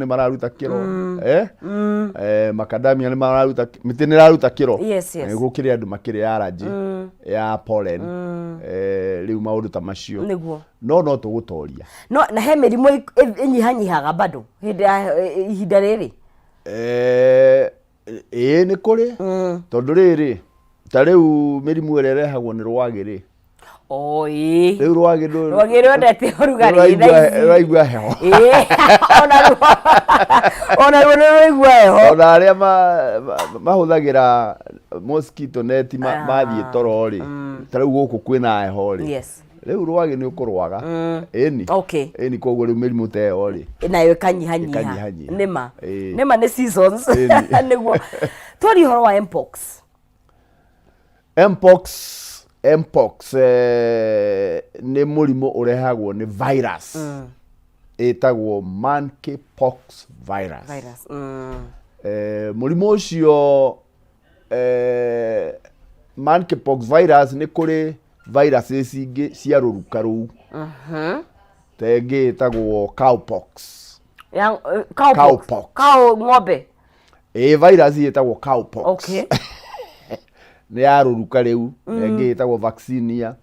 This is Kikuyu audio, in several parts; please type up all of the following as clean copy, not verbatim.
Nĩ mararuta kĩro, macadamia nĩ mararuta, mĩtĩ nĩ ĩraruta kĩro. Gũkĩrĩ andũ makĩrĩ allergy ya pollen. Rĩu maũndũ ta macio. No tũgũtoria. No na he mĩrimũ ĩnyihanyihaga bado hĩndĩ ya ihinda rĩrĩ? Ĩĩ, nĩ kũrĩ, tondũ rĩrĩ, ta rĩu mĩrimũ ĩrĩa ĩrehagwo nĩ rwagĩ rĩ, O ĩĩ. Rĩu rwagĩ Rwagĩ rwendete ũrugarĩ thaa ici. Rũraigua heho. Ĩĩ, onaruo nĩ rũraigua heho. Ona arĩa mahũthagĩra mosquito net mathiĩ toro rĩ, ta rĩu gũkũ kwĩna heho rĩ, rĩu rwagĩ nĩ ũkũrwaga, ĩni. Ĩni, koguo rĩu mĩrimũ ta ĩyo rĩ, nayo ĩkanyihanyiha. Ĩkanyihanyiha. Nĩma. Ĩĩ. Nĩma, nĩ seasons. Ĩni. Nĩguo twarie ũhoro wa mpox. Mpox nĩ mũrimũ ũrehagwo nĩ virus ĩtagwo monkeypox virus. Virus. Mũrimũ ũcio, monkeypox virus, nĩ kũrĩ viruses ingĩ cia rũruka rũu, ta ĩngĩ ĩtagwo cowpox. Ya, cowpox. Cowpox. Cow, ng'ombe. Ĩ, virus ĩtagwo cowpox. Nĩ ya rũruka rĩu, na ĩngĩ ĩtagwo vaccinia.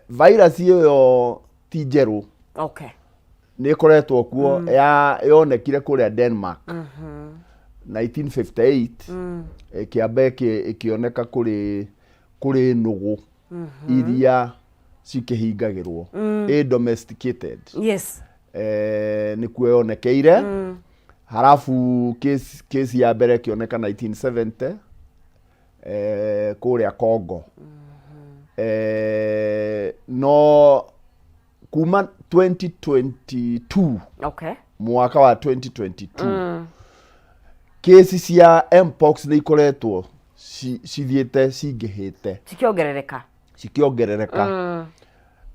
Virus ĩyo ti njerũ. Nĩ ĩkoretwo kuo, ya yonekire kũrĩa Denmark 1958, ĩkĩamba ĩkĩoneka kũrĩ nũgũ iria cikĩhingagĩrwo, ĩ domesticated. Nĩkuo yonekeire. Harabu case ya mbere ĩkĩoneka 1970 kũrĩa Congo. No kuma 2022, mwaka wa 2022, kesi cia mpox nĩ ikoretwo cithiĩte cingĩhĩte, cikĩongerereka. Cikĩongerereka.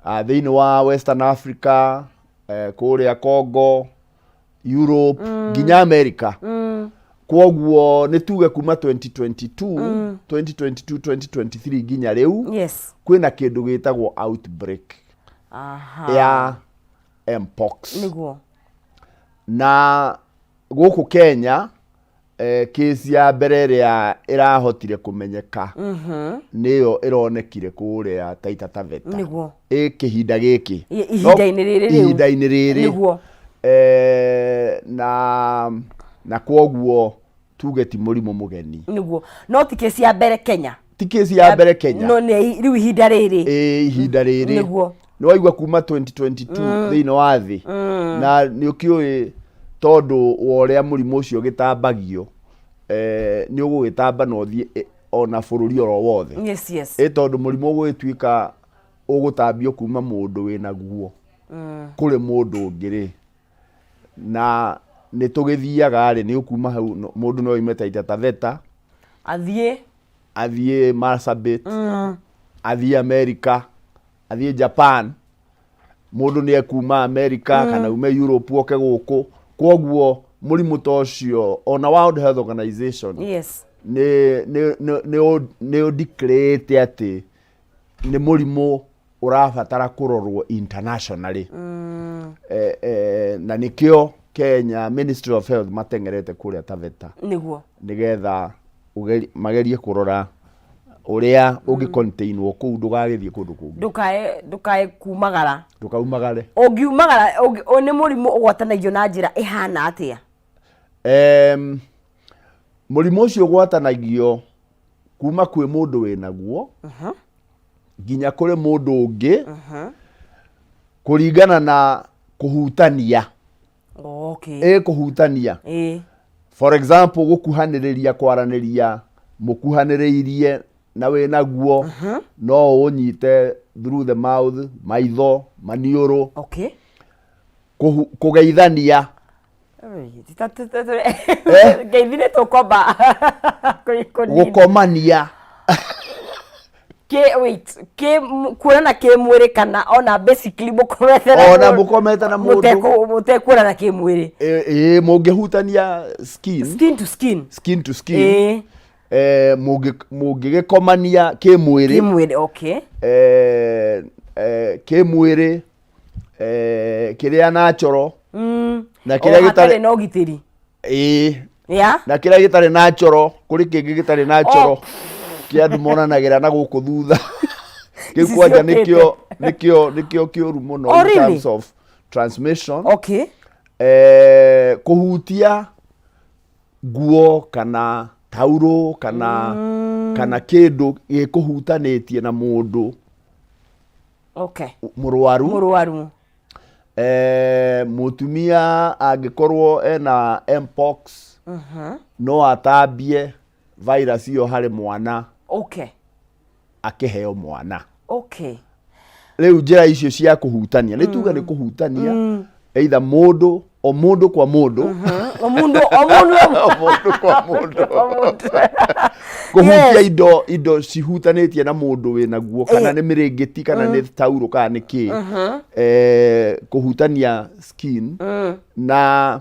Thĩinĩ wa Western Africa, kũrĩa Congo, Europe, nginya America. Kwoguo nĩ tuge kuma 2022, 2022, 2023 nginya rĩu, kwĩna kĩndũ gĩtagwo outbreak ya mpox. Na gũkũ Kenya, kesi ya mbere ĩrĩa ĩrahotire kũmenyeka nĩyo ĩronekire kũrĩa Taita Taveta. Ĩ kĩhinda gĩkĩ. Ihinda-inĩ rĩrĩ rĩu. Ihinda-inĩ rĩrĩ. Na kwoguo tuge ti mũrimũ mũgeni. Nĩguo, no ti kesi ya mbere Kenya. Ti kesi ya mbere Kenya. No nĩ rĩu ihinda rĩrĩ. Ĩ, ihinda rĩrĩ. Nĩ waigua kuma 2022 thĩinĩ wa thĩ, na nĩ ũkĩũĩ tondũ wa ũrĩa mũrimũ ũcio ũgĩtambagio, nĩ ũgũgĩtamba na ũthiĩ ona bũrũri oro wothe. Ĩ tondũ mũrimũ ũgũgĩtuĩka ũgũtambio kuma mũndũ wĩnaguo kũrĩ mũndũ ũngĩ rĩ, na nĩ tũgĩthiaga rĩ, nĩ ũkuma hau, mũndũ no oime Taita Taveta, athiĩ, athiĩ Marsabit, athiĩ America, athiĩ Japan. Mũndũ nĩ ekuma America kana ume Europe oke gũkũ. Kwoguo mũrimũ ta ũcio, ona World Health Organization nĩ ũdeclarĩte atĩ nĩ mũrimũ ũrabatara kũrorwo internationally. Na nĩkĩo Kenya Ministry of Health mateng'erete kũrĩa Taveta, nĩgetha magerie kũrora ũrĩa ũngĩ containwo kũu ndũgagĩthiĩ kũndũ kũngĩ. Ndũkae kumagara. Ndũkaumagare. Ũngiumagara, nĩ mũrimũ ũgwatanagio na njĩra ĩhana atĩa? Mũrimũ ũcio ũgwatanagio kuma kwĩ mũndũ wĩnaguo nginya kũrĩ mũndũ ũngĩ, kũringana na kũhutania. Ĩ, kũhutania. For example, gũkuhanĩrĩria, kwaranĩria mũkuhanĩrĩirie na wĩnaguo, no ũnyite through the mouth, maitho, maniũrũ. Kũgeithania. Ngeithi nĩ tũkomba. Gũkomania. Kĩ, wait, kĩ kuonana kĩmwĩrĩ kana ona basically mũkomete na Ona mũkomete na mũndũ. Mũtekuonana kĩmwĩrĩ. Ĩ, mũngĩhutania skin, skin to skin. Skin to skin. Mũngĩgĩkomania kĩmwĩrĩ. Kĩmwĩrĩ, okay. Kĩmwĩrĩ. Kĩrĩa natural na O kĩrĩa hatarĩ gĩtarĩ na ũgitĩri. Ĩĩ. Ya. Na kĩrĩa gĩtarĩ natural, kũrĩ kĩngĩ gĩtarĩ natural Oh. kĩa andũ monanagĩra na gũkũ thutha. Kĩu Ici kwanja ciũkĩte. nĩkĩo kĩũru mũno Oh, in really? terms of transmission. Okay. Kũhutia nguo kana taurũ kana kĩndũ gĩkũhutanĩtie na mũndũ mũrwaru. Mũrwaru. Mũtumia angĩkorwo ena mpox no atambie virus ĩyo harĩ mwana akĩheo mwana. Rĩu njĩra icio cia kũhutania nĩ tuge nĩ kũhutania either mũndũ o mũndũ kwa mũndũ. O mundu, o mundu. O mũndũ kwa mũndũ. O mundu. Kũhutia indo cihutanĩtie na mũndũ wĩnaguo, kana nĩ mĩrĩngĩti, kana nĩ taurũ, kana nĩ kĩ. Kũhutania skin na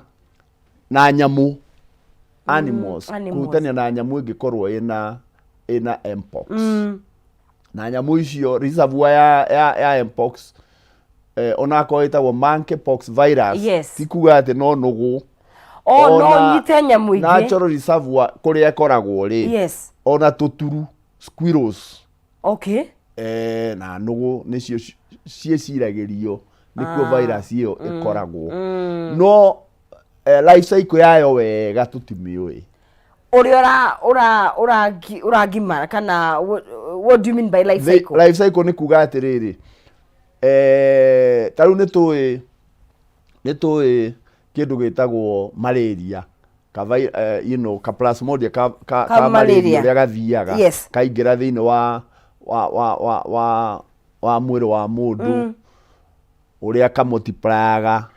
nyamũ, animals. Animals. Kũhutania na nyamũ ĩngĩkorwo ĩna mpox na nyamũ icio reservoir ya mpox, onakorwo ĩtagwo monkeypox virus, ti kuga atĩ no nũgũ. O no Ona nyite nyamũ ingĩ. Natural reservoir kũrĩa ĩkoragwo rĩ, ona tũturu, squirrels, na nũgũ nĩcio ciĩciragĩrio nĩkuo virus ĩyo ĩkoragwo, no life cycle yayo wega tũtimĩũĩ. Ũrĩa ũragimara kana what do you mean by life cycle? Life cycle nĩ kuga atĩrĩrĩ, ta rĩu nĩ tũĩ kĩndũ gĩtagwo malaria ka, ka plasmodia ka, Ka ka malaria malaria. ũrĩa gathiaga kaingĩra thĩinĩ wa mwĩrĩ wa mũndũ, ũrĩa kamultiplyaga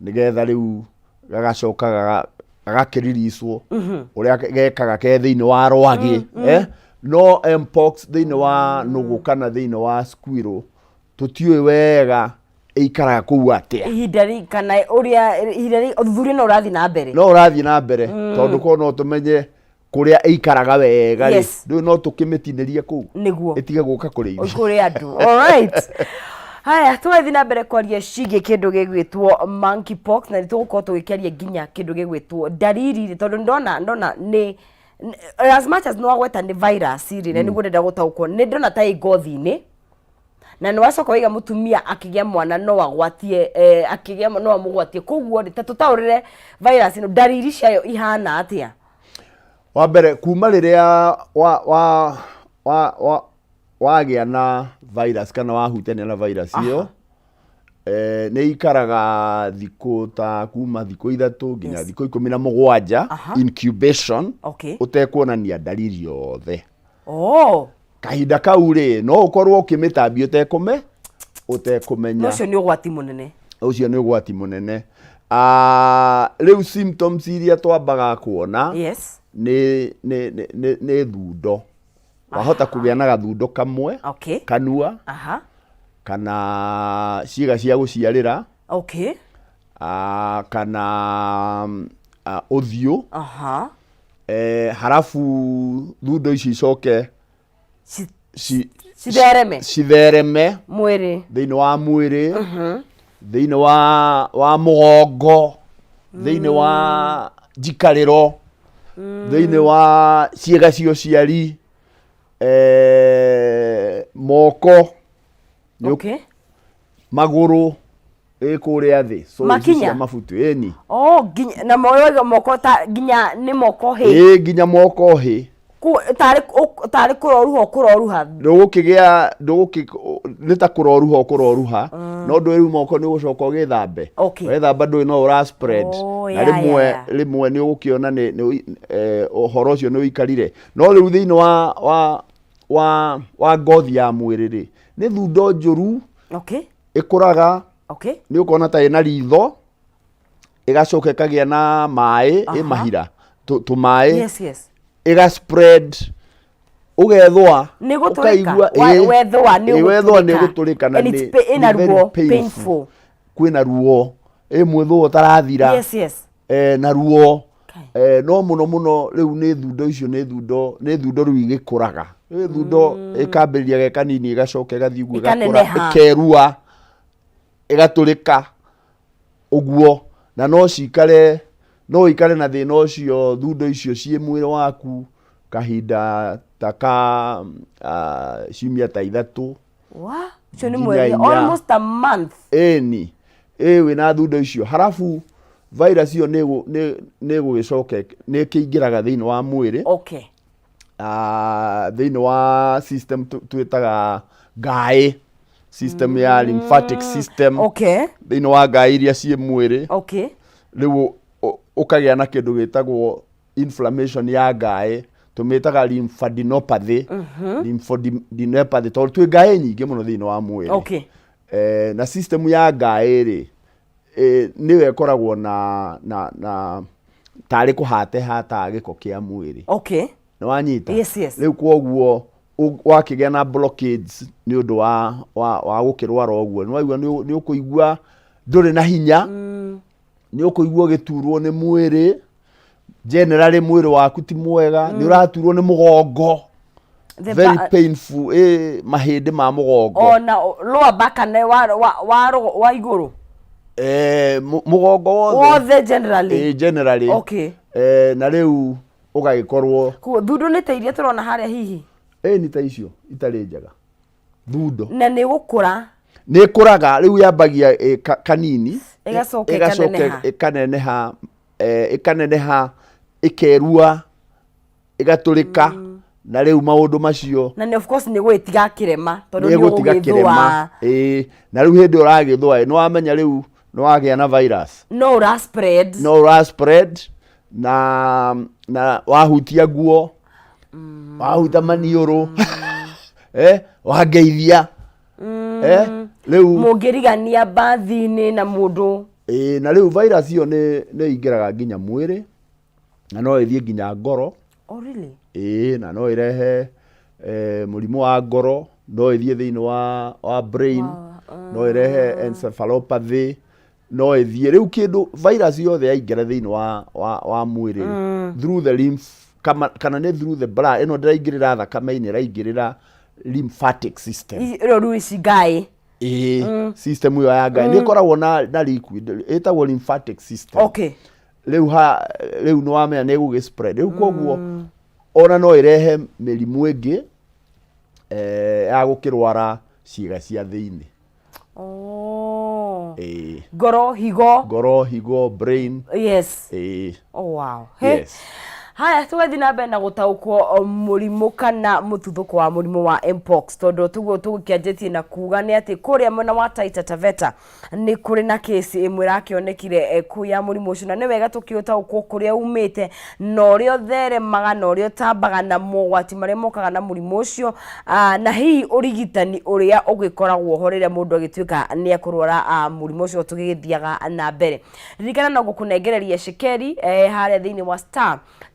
nĩgetha rĩu gagacoka gagakĩriricwo, ũrĩa gekaga ke thĩinĩ wa rwagĩ, No mpox thĩinĩ wa nũgũ kana thĩinĩ wa squirrel tũtiũĩ wega ĩikaraga kũu atĩa. Ihinda rĩ kana ũrĩa ihinda rĩ ũthuthuria no ũrathiĩ na mbere. No ũrathiĩ na mbere, tondũ korwo no tũmenye kũrĩa ĩikaraga wega rĩ, rĩu no tũkĩmĩtinĩrie kũu ĩtige gũka kũrĩ ithuĩ. Kũrĩ andũ. Alright, haya, tũrathiĩ na mbere kwaria ciĩgiĩ kĩndũ gĩgwĩtwo monkeypox, na nĩ tũgũkorwo tũgĩkĩaria nginya kĩndũ gĩgwĩtwo ndariri rĩ, tondũ ndona nĩ as much as nĩwagweta nĩ virus rĩ, na nĩguo ndĩrenda gũtaũkwo, nĩ ndona ta ĩ ngothi-inĩ, na nĩ wacoka waiga mũtumia akĩgĩa mwana no agwatie, akĩgĩa no amũgwatie. Koguo rĩ, ta tũtaũrĩre virus ĩno, ndariri ciayo ihana atĩa? Wa mbere, kuma rĩrĩa wa wa wa wa wagĩa na virus kana wahutania na virus ĩyo, nĩ ikaraga thikũ ta kuma thikũ 3 nginya thikũ 17 incubation ũtekuonania ndariri yothe. Kahinda kau rĩ, no ũkorwo ũkĩmĩtambia ũtekũmenya. Ũcio nĩ ũgwati mũnene. Ũcio nĩ ũgwati mũnene. Rĩu symptoms iria twambaga kuona nĩ thundo. Wahota kũgĩa na gathundo kamwe kanua kana ciĩga cia gũciarĩra, kana ũthiũ. Harabu thundo ici icoke Cithereme. Cithereme mwĩrĩ. Thĩinĩ wa mwĩrĩ, thĩinĩ wa mũgongo, thĩinĩ wa njikarĩro, thĩinĩ wa ciĩga cia ũciari, moko, magũrũ ĩ kũrĩa thĩ, so ici Makinya? cia mabutu ĩni. Oh, nginya na moyo moko, ta nginya nĩ moko hĩ? Ĩ, nginya moko hĩ. Tarĩ kũroruha ũkũroruha. Ndũgũkĩgĩa ndũgũkĩ nĩ ta kũroruha ũkũroruha, no ndũĩ rĩu moko nĩ ũgũcoka ũgĩthambe. Wethamba ndũĩ no ũra spread. Oh, na rĩmwe rĩmwe nĩ ũgũkĩona nĩ ũhoro ũcio nĩ ũikarire, no rĩu thĩinĩ wa ngothi ya mwĩrĩ rĩ, nĩ thundo njũru ĩkũraga. Nĩ ũkona ta ĩna ritho, ĩgacoka ĩkagĩa na maĩ ĩ mahira tũmaĩ, ĩga spread, ũgethũa. Nĩ gũtũrĩka. Ũkaigua Wethũa nĩ ĩĩ, wethũa nĩ ũgũtũrĩka. ũgũtũrĩka na And it's ĩna nĩ very ruo, painful. Painful. Kwĩna ruo, ĩ mwĩthũa ũtarathira, na ruo. No mũno mũno rĩu nĩ thundo icio, nĩ thundo rĩu igĩkũraga, nĩ thundo ĩkambĩrĩria ge kanini, ĩgacoka ĩgathiĩ ũguo ĩgakũra. Ĩkaneneha. Ĩkerua. Ĩgatũrĩka ũguo, na no cikare, no ũikare na thĩna ũcio, thundo icio ciĩ mwĩrĩ waku kahinda ta ka ciumia ta 3. Wa ũcio nĩ Nginya mweri, 4. Almost a month. Ĩni, ĩ wĩna thundo icio, halafu virus ĩyo nĩ ĩgũgĩcoka nĩ ĩkĩingĩraga thĩinĩ wa mwĩrĩ. Thĩinĩ wa system twĩtaga ngaĩ, system ya lymphatic system. Thĩinĩ wa ngaĩ iria ciĩ mwĩrĩ. Rĩu ũkagĩa na kĩndũ gĩtagwo inflammation ya ngaĩ, tũmĩtaga lymphadenopathy. Lymphadenopathy tondũ twĩ ngaĩ nyingĩ mũno thĩinĩ wa mwĩrĩ. Na system ya ngaĩ rĩ, nĩyo ĩkoragwo na tarĩ kũhate hataga gĩko kĩa mwĩrĩ. Nĩ wanyita? Yes. Rĩu kwoguo wakĩgĩa na blockades nĩ ũndũ wa gũkĩrwara ũguo, nĩ waigua nĩ ũkũigua ndũrĩ na hinya, nĩ ũkũigua ũgĩturwo nĩ mwĩrĩ, generally mwĩrĩ waku ti mwega, nĩ ũraturwo nĩ mũgongo. The Very painful, mahĩndĩ ma mũgongo. Ona lower back kana wa igũrũ? Mũgongo wothe. Wothe generally. Generally. Na rĩu ũgagĩkorwo Koguo thundo nĩ ta iria tũrona harĩa hihi? Nĩ ta icio itarĩ njega. Thundo. Na nĩ gũkũra. Nĩ ĩkũraga, rĩu yambagia kanini. Ĩgacoka Ĩgacoka ĩkaneneha. ĩkaneneha, ĩkaneneha, ĩkerua, ĩgatũrĩka, na rĩu maũndũ macio. Na nĩ of course nĩ gũgĩtiga kĩrema, tondũ nĩ nĩ ĩgũtiga ũgũgĩthũa. Kĩrema. Na rĩu hĩndĩ ũragĩthũa, nĩ wamenya rĩu nĩ wagĩa na virus. No ũra spread. No ũra spread, na wahutia nguo, wahuta maniũrũ, wangeithia. Rĩu Mũngĩrigania mbathi-inĩ na mũndũ. Na rĩu virus ĩyo nĩ ĩingĩraga nginya mwĩrĩ, na no ĩthiĩ nginya ngoro. Oh, really? Na no ĩrehe mũrimũ wa ngoro, no ĩthiĩ thĩinĩ wa brain, no ĩrehe encephalopathy, no ĩthiĩ rĩu kĩndũ virus yothe yaingĩra thĩinĩ wa mwĩrĩ through the lymph, kana nĩ through the blood, ĩno ndĩraingĩrĩra thakame-inĩ, ĩraingĩrĩra lymphatic system. Ĩno rĩu ici ngaĩ. System ĩyo ya ngaĩ nĩ ĩkoragwo na liquid ĩtagwo lymphatic system. Rĩu rĩu nĩ wamenya nĩ ĩgũgĩ spread. Rĩu koguo ona no ĩrehe mĩrimũ ĩngĩ ya gũkĩrwara ciĩga cia thĩinĩ. Oh. Ngoro, higo. Ngoro, higo, brain. Oh, wow. Hey. Haya, tũgathiĩ na mbere na gũtaũkwo mũrimũ kana mũtuthũko wa mũrimũ wa mpox, tondũ tũguo tũgũkĩanjĩtie na kuga nĩ atĩ kũrĩa mwena wa Taita Taveta nĩ kũrĩ na kesi ĩmwe ĩrakĩonekire kũu ya mũrimũ ũcio, na nĩ wega tũkĩũtaũkwo kũrĩa umĩte na ũrĩa ũtheremaga na ũrĩa ũtambaga na mogwati marĩa mokaga na mũrimũ ũcio, na hihi ũrigitani ũrĩa ũgĩkoragwo ho rĩrĩa mũndũ agĩtuĩka nĩ ekũrwara mũrimũ ũcio. Tũgĩgĩthiaga na mbere, ririkana no gũkũnengereria cekeri harĩa thĩinĩ wa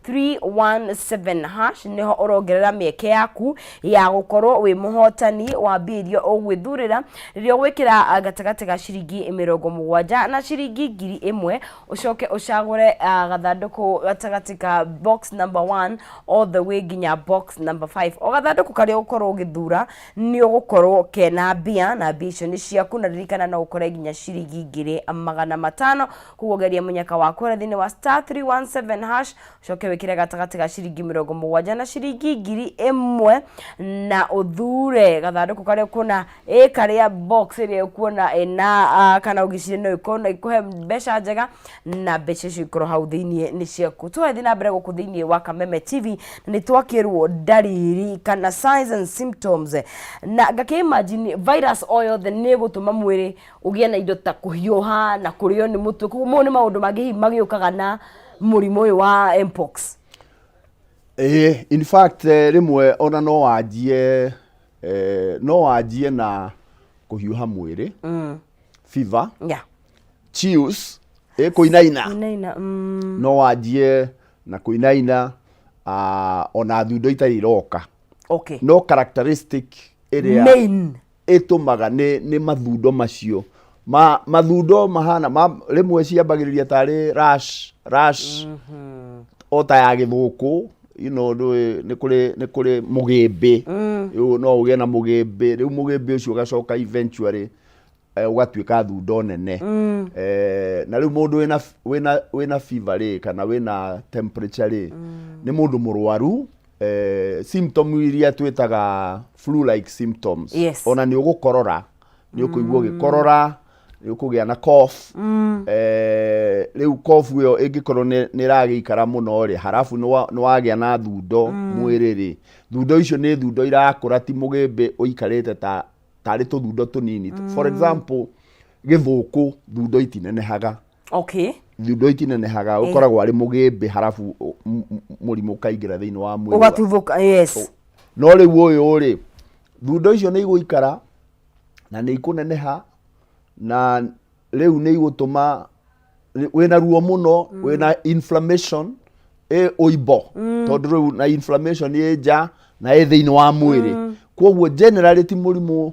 *317# nĩho ũrongerera mĩeke yaku ya gũkorwo wĩ mũhotani wa mbia iria ũgwĩthurĩra rĩrĩa ũgwĩkĩra gatagatĩ ga ciringi 70 na ciringi 1000, ũcoke ũcagũre gathandũkũ gatagatĩ ka box number 1 all the way nginya box number 5. O gathandũkũ karĩa ũgũkorwo ũgĩthura nĩ ũgũkorwo kena mbia, na mbia icio nĩ ciaku, na ririkana no ũkore nginya ciringi 500,000. Koguo geria mũnyaka waku harĩa thĩinĩ wa *317#, ũcoke wĩkĩre gatagatĩ ga ciringi 70 na ciringi 1000, na ũthure gathandũkũ karĩa ũkuona ĩ karĩa box ĩrĩa ũkuona ĩna kana ũgĩciria no ĩkorwo no ĩkũhe mbeca njega, na mbeca icio ikorwo hau thĩinĩ nĩ ciaku. Tũrathiĩ na mbere gũkũ thĩinĩ wa Kameme TV, na nĩ twakĩrwo ndariri kana signs and symptoms, na ngakĩ imagine virus o yothe nĩ ĩgũtũma mwĩrĩ ũgĩe na indo ta kũhiũha na kũrĩo nĩ mũtwe. Koguo mau nĩ maũndũ mangĩ hihi magĩũkaga na mũrimũ ũyũ wa mpox. In fact, rĩmwe ona no wanjie na kũhiũha mwĩrĩ, fever, chills, kũinaina. Kũinaina. No wanjie na kũinaina, ona thundo itarĩ iroka. No characteristic ĩrĩa main ĩtũmaga nĩ mathundo macio ma mathundo mahana ma, rĩmwe ciambagĩrĩria tarĩ rash o ta ya gĩthũkũ, ndũĩ nĩ kũrĩ mũgĩmbĩ. Rĩu no ũgĩe na mũgĩmbĩ, rĩu mũgĩmbĩ ũcio ũgacoka eventually. Ũgatuĩka thundo nene. Na rĩu mũndũ wĩna, wĩna, wĩna fever rĩ, kana wĩna temperature rĩ, nĩ mũndũ mũrwaru. Symptom iria twĩtaga flu like symptoms. Ona nĩ ũgũkorora, nĩ ũkũigua ũgĩkorora, nĩ ũkũgĩa na cough. Rĩu cough ĩyo ĩngĩkorwo nĩ ĩragĩikara mũno rĩ, halafu nĩ wagĩa na thundo mwĩrĩ rĩ, thundo icio nĩ thundo irakũra, ti mũgĩmbĩ ũikarĩte ta tarĩ tũthundo tũnini. For example, gĩthũkũ thundo itinenehaga. Thundo itinenehaga, ũkoragwo arĩ mũgĩmbĩ, halafu mũrimũ ũkaingĩra thĩinĩ wa mwĩrĩ. Ũgatuthũka, yes. No rĩu ũyũ rĩ, thundo icio nĩ igũikara na nĩ ikũneneha, na rĩu nĩ igũtũma wĩna ruo mũno, wĩna inflammation, ĩ ũimbo, tondũ rĩu na inflammation ĩ nja na ĩ thĩinĩ wa mwĩrĩ. Koguo generally ti mũrimũ,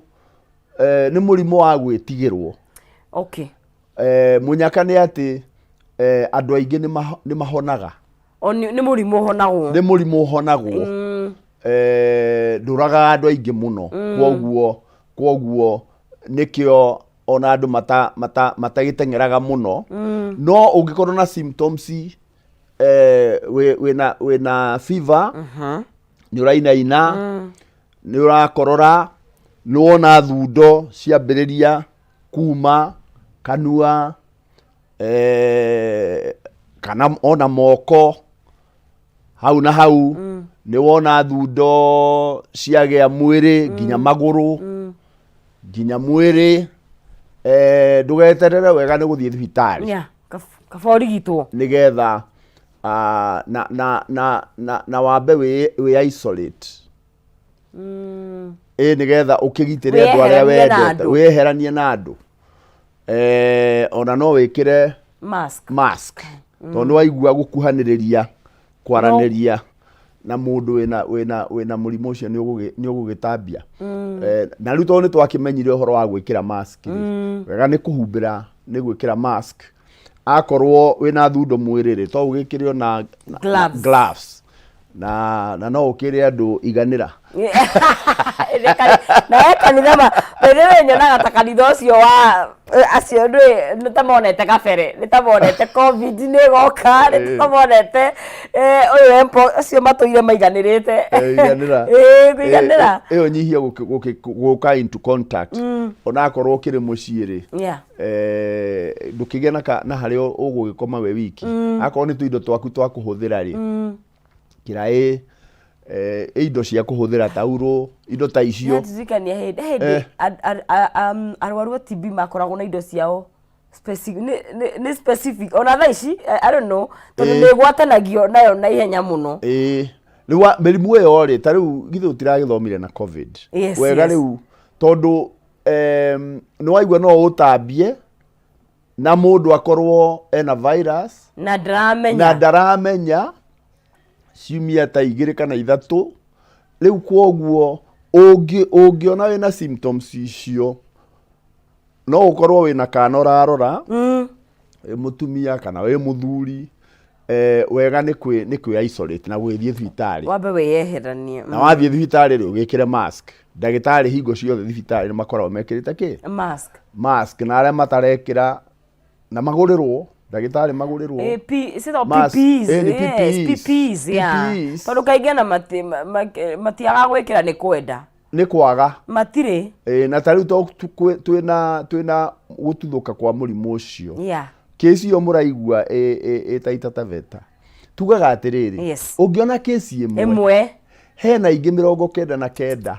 nĩ mũrimũ wa gwĩtigĩrwo. Mũnyaka nĩ atĩ andũ aingĩ nĩ mahonaga. O nĩ mũrimũ ũhonagwo. Nĩ mũrimũ ũhonagwo. Ndũragaga andũ aingĩ mũno. Kwoguo nĩkĩo ona andũ matagĩteng'eraga mũno. No ũngĩkorwo na symptoms, wĩna fever, nĩ ũrainaina, nĩ ũrakorora, nĩ wona thundo ciambĩrĩria kuma kanua, kana ona moko hau na hau, nĩ wona thundo ciagĩa mwĩrĩ nginya magũrũ, nginya mwĩrĩ, ndũgeterere, wega nĩ gũthiĩ thibitarĩ. Yeah, kaba ũrigitwo. Nĩgetha na wambe wĩ isolate, ĩ nĩgetha ũkĩgitĩre andũ arĩa Wĩyeheranie na wendete. Andũ. Wĩyeheranie na andũ. Ona no wĩkĩre mask. Mask, tondũ nĩ waigua gũkuhanĩrĩria, kwaranĩria na mũndũ wĩna mũrimũ ũcio nĩ ũgũgĩtambia. Na rĩu tondũ nĩ twakĩmenyire ũhoro wa gwĩkĩra mask rĩ, wega nĩ kũhumbĩra, nĩ gwĩkĩra mask. Akorwo wĩna thundo mwĩrĩ rĩ, to ũgĩkĩre ona Gloves. Gloves, na no ũkĩre andũ iganĩra. Na he kanitha ma rĩrĩ nyonaga ta kanitha ũcio wa acio nĩ ta monete kabere, nĩ ta monete COVID nĩ ĩgoka, nĩ ta monete ũyũ mpox, acio matũire maiganĩrĩte. Iganĩra. Ĩĩ, kũiganĩra. Ĩyo nyihia gũka into contact, onakorwo ũkĩrĩ mũciĩ rĩ, ndũkĩgĩe na harĩa ũgũgĩkoma we wiki. Akorwo nĩ tũindo twaku twa kũhũthĩra rĩ, kĩraĩ, indo cia kũhũthĩra, taurũ, indo ta icio. Ndirikania hĩndĩ arwaru a TB makoragwo na indo ciao nĩ specific. Ona thaa ici, I don't know, tondũ nĩ ĩgwatanagio nayo na ihenya mũno. Ĩĩ, rĩu mĩrimũ ĩyo rĩ, ta rĩu githĩ ũtiragĩthomire na COVID? Yes. Wega. Rĩu tondũ nĩ waigua no ũtambie na mũndũ akorwo ena virus na ndaramenya. Na ndaramenya ciumia ta 2 kana 3 rĩu. Kwoguo ũngĩona wĩna symptoms icio, no ũkorwo wĩna kana ũrarora, wĩ mũtumia kana wĩ mũthuri, wega nĩ kwĩ isolate na gũgĩthiĩ thibitarĩ. Wambe wĩyeheranie. Na wathiĩ thibitarĩ rĩ, ũgĩkĩre mask. Ndagĩtarĩ hingo ciothe thibitarĩ nĩ makoragwo mekĩrĩte kĩ? Mask. Mask. Na arĩa matarekĩra na magũrĩrwo, ndagĩtarĩ magũrĩrwo Ciĩtagwo mask. PPEs. Nĩ Yes, PPEs. PPEs, yeah. PPEs. Tondũ kaingĩ ona matiagaga gwĩkĩra nĩ kwenda. Nĩ kwaga. Matirĩ. Na ta rĩu to twĩna gũtuthũka kwa mũrimũ ũcio, kĩci ĩyo mũraigua ĩ Taita Taveta, tugaga atĩrĩrĩ, ũngĩona kĩci ĩmwe, ĩmwe, hena ingĩ 99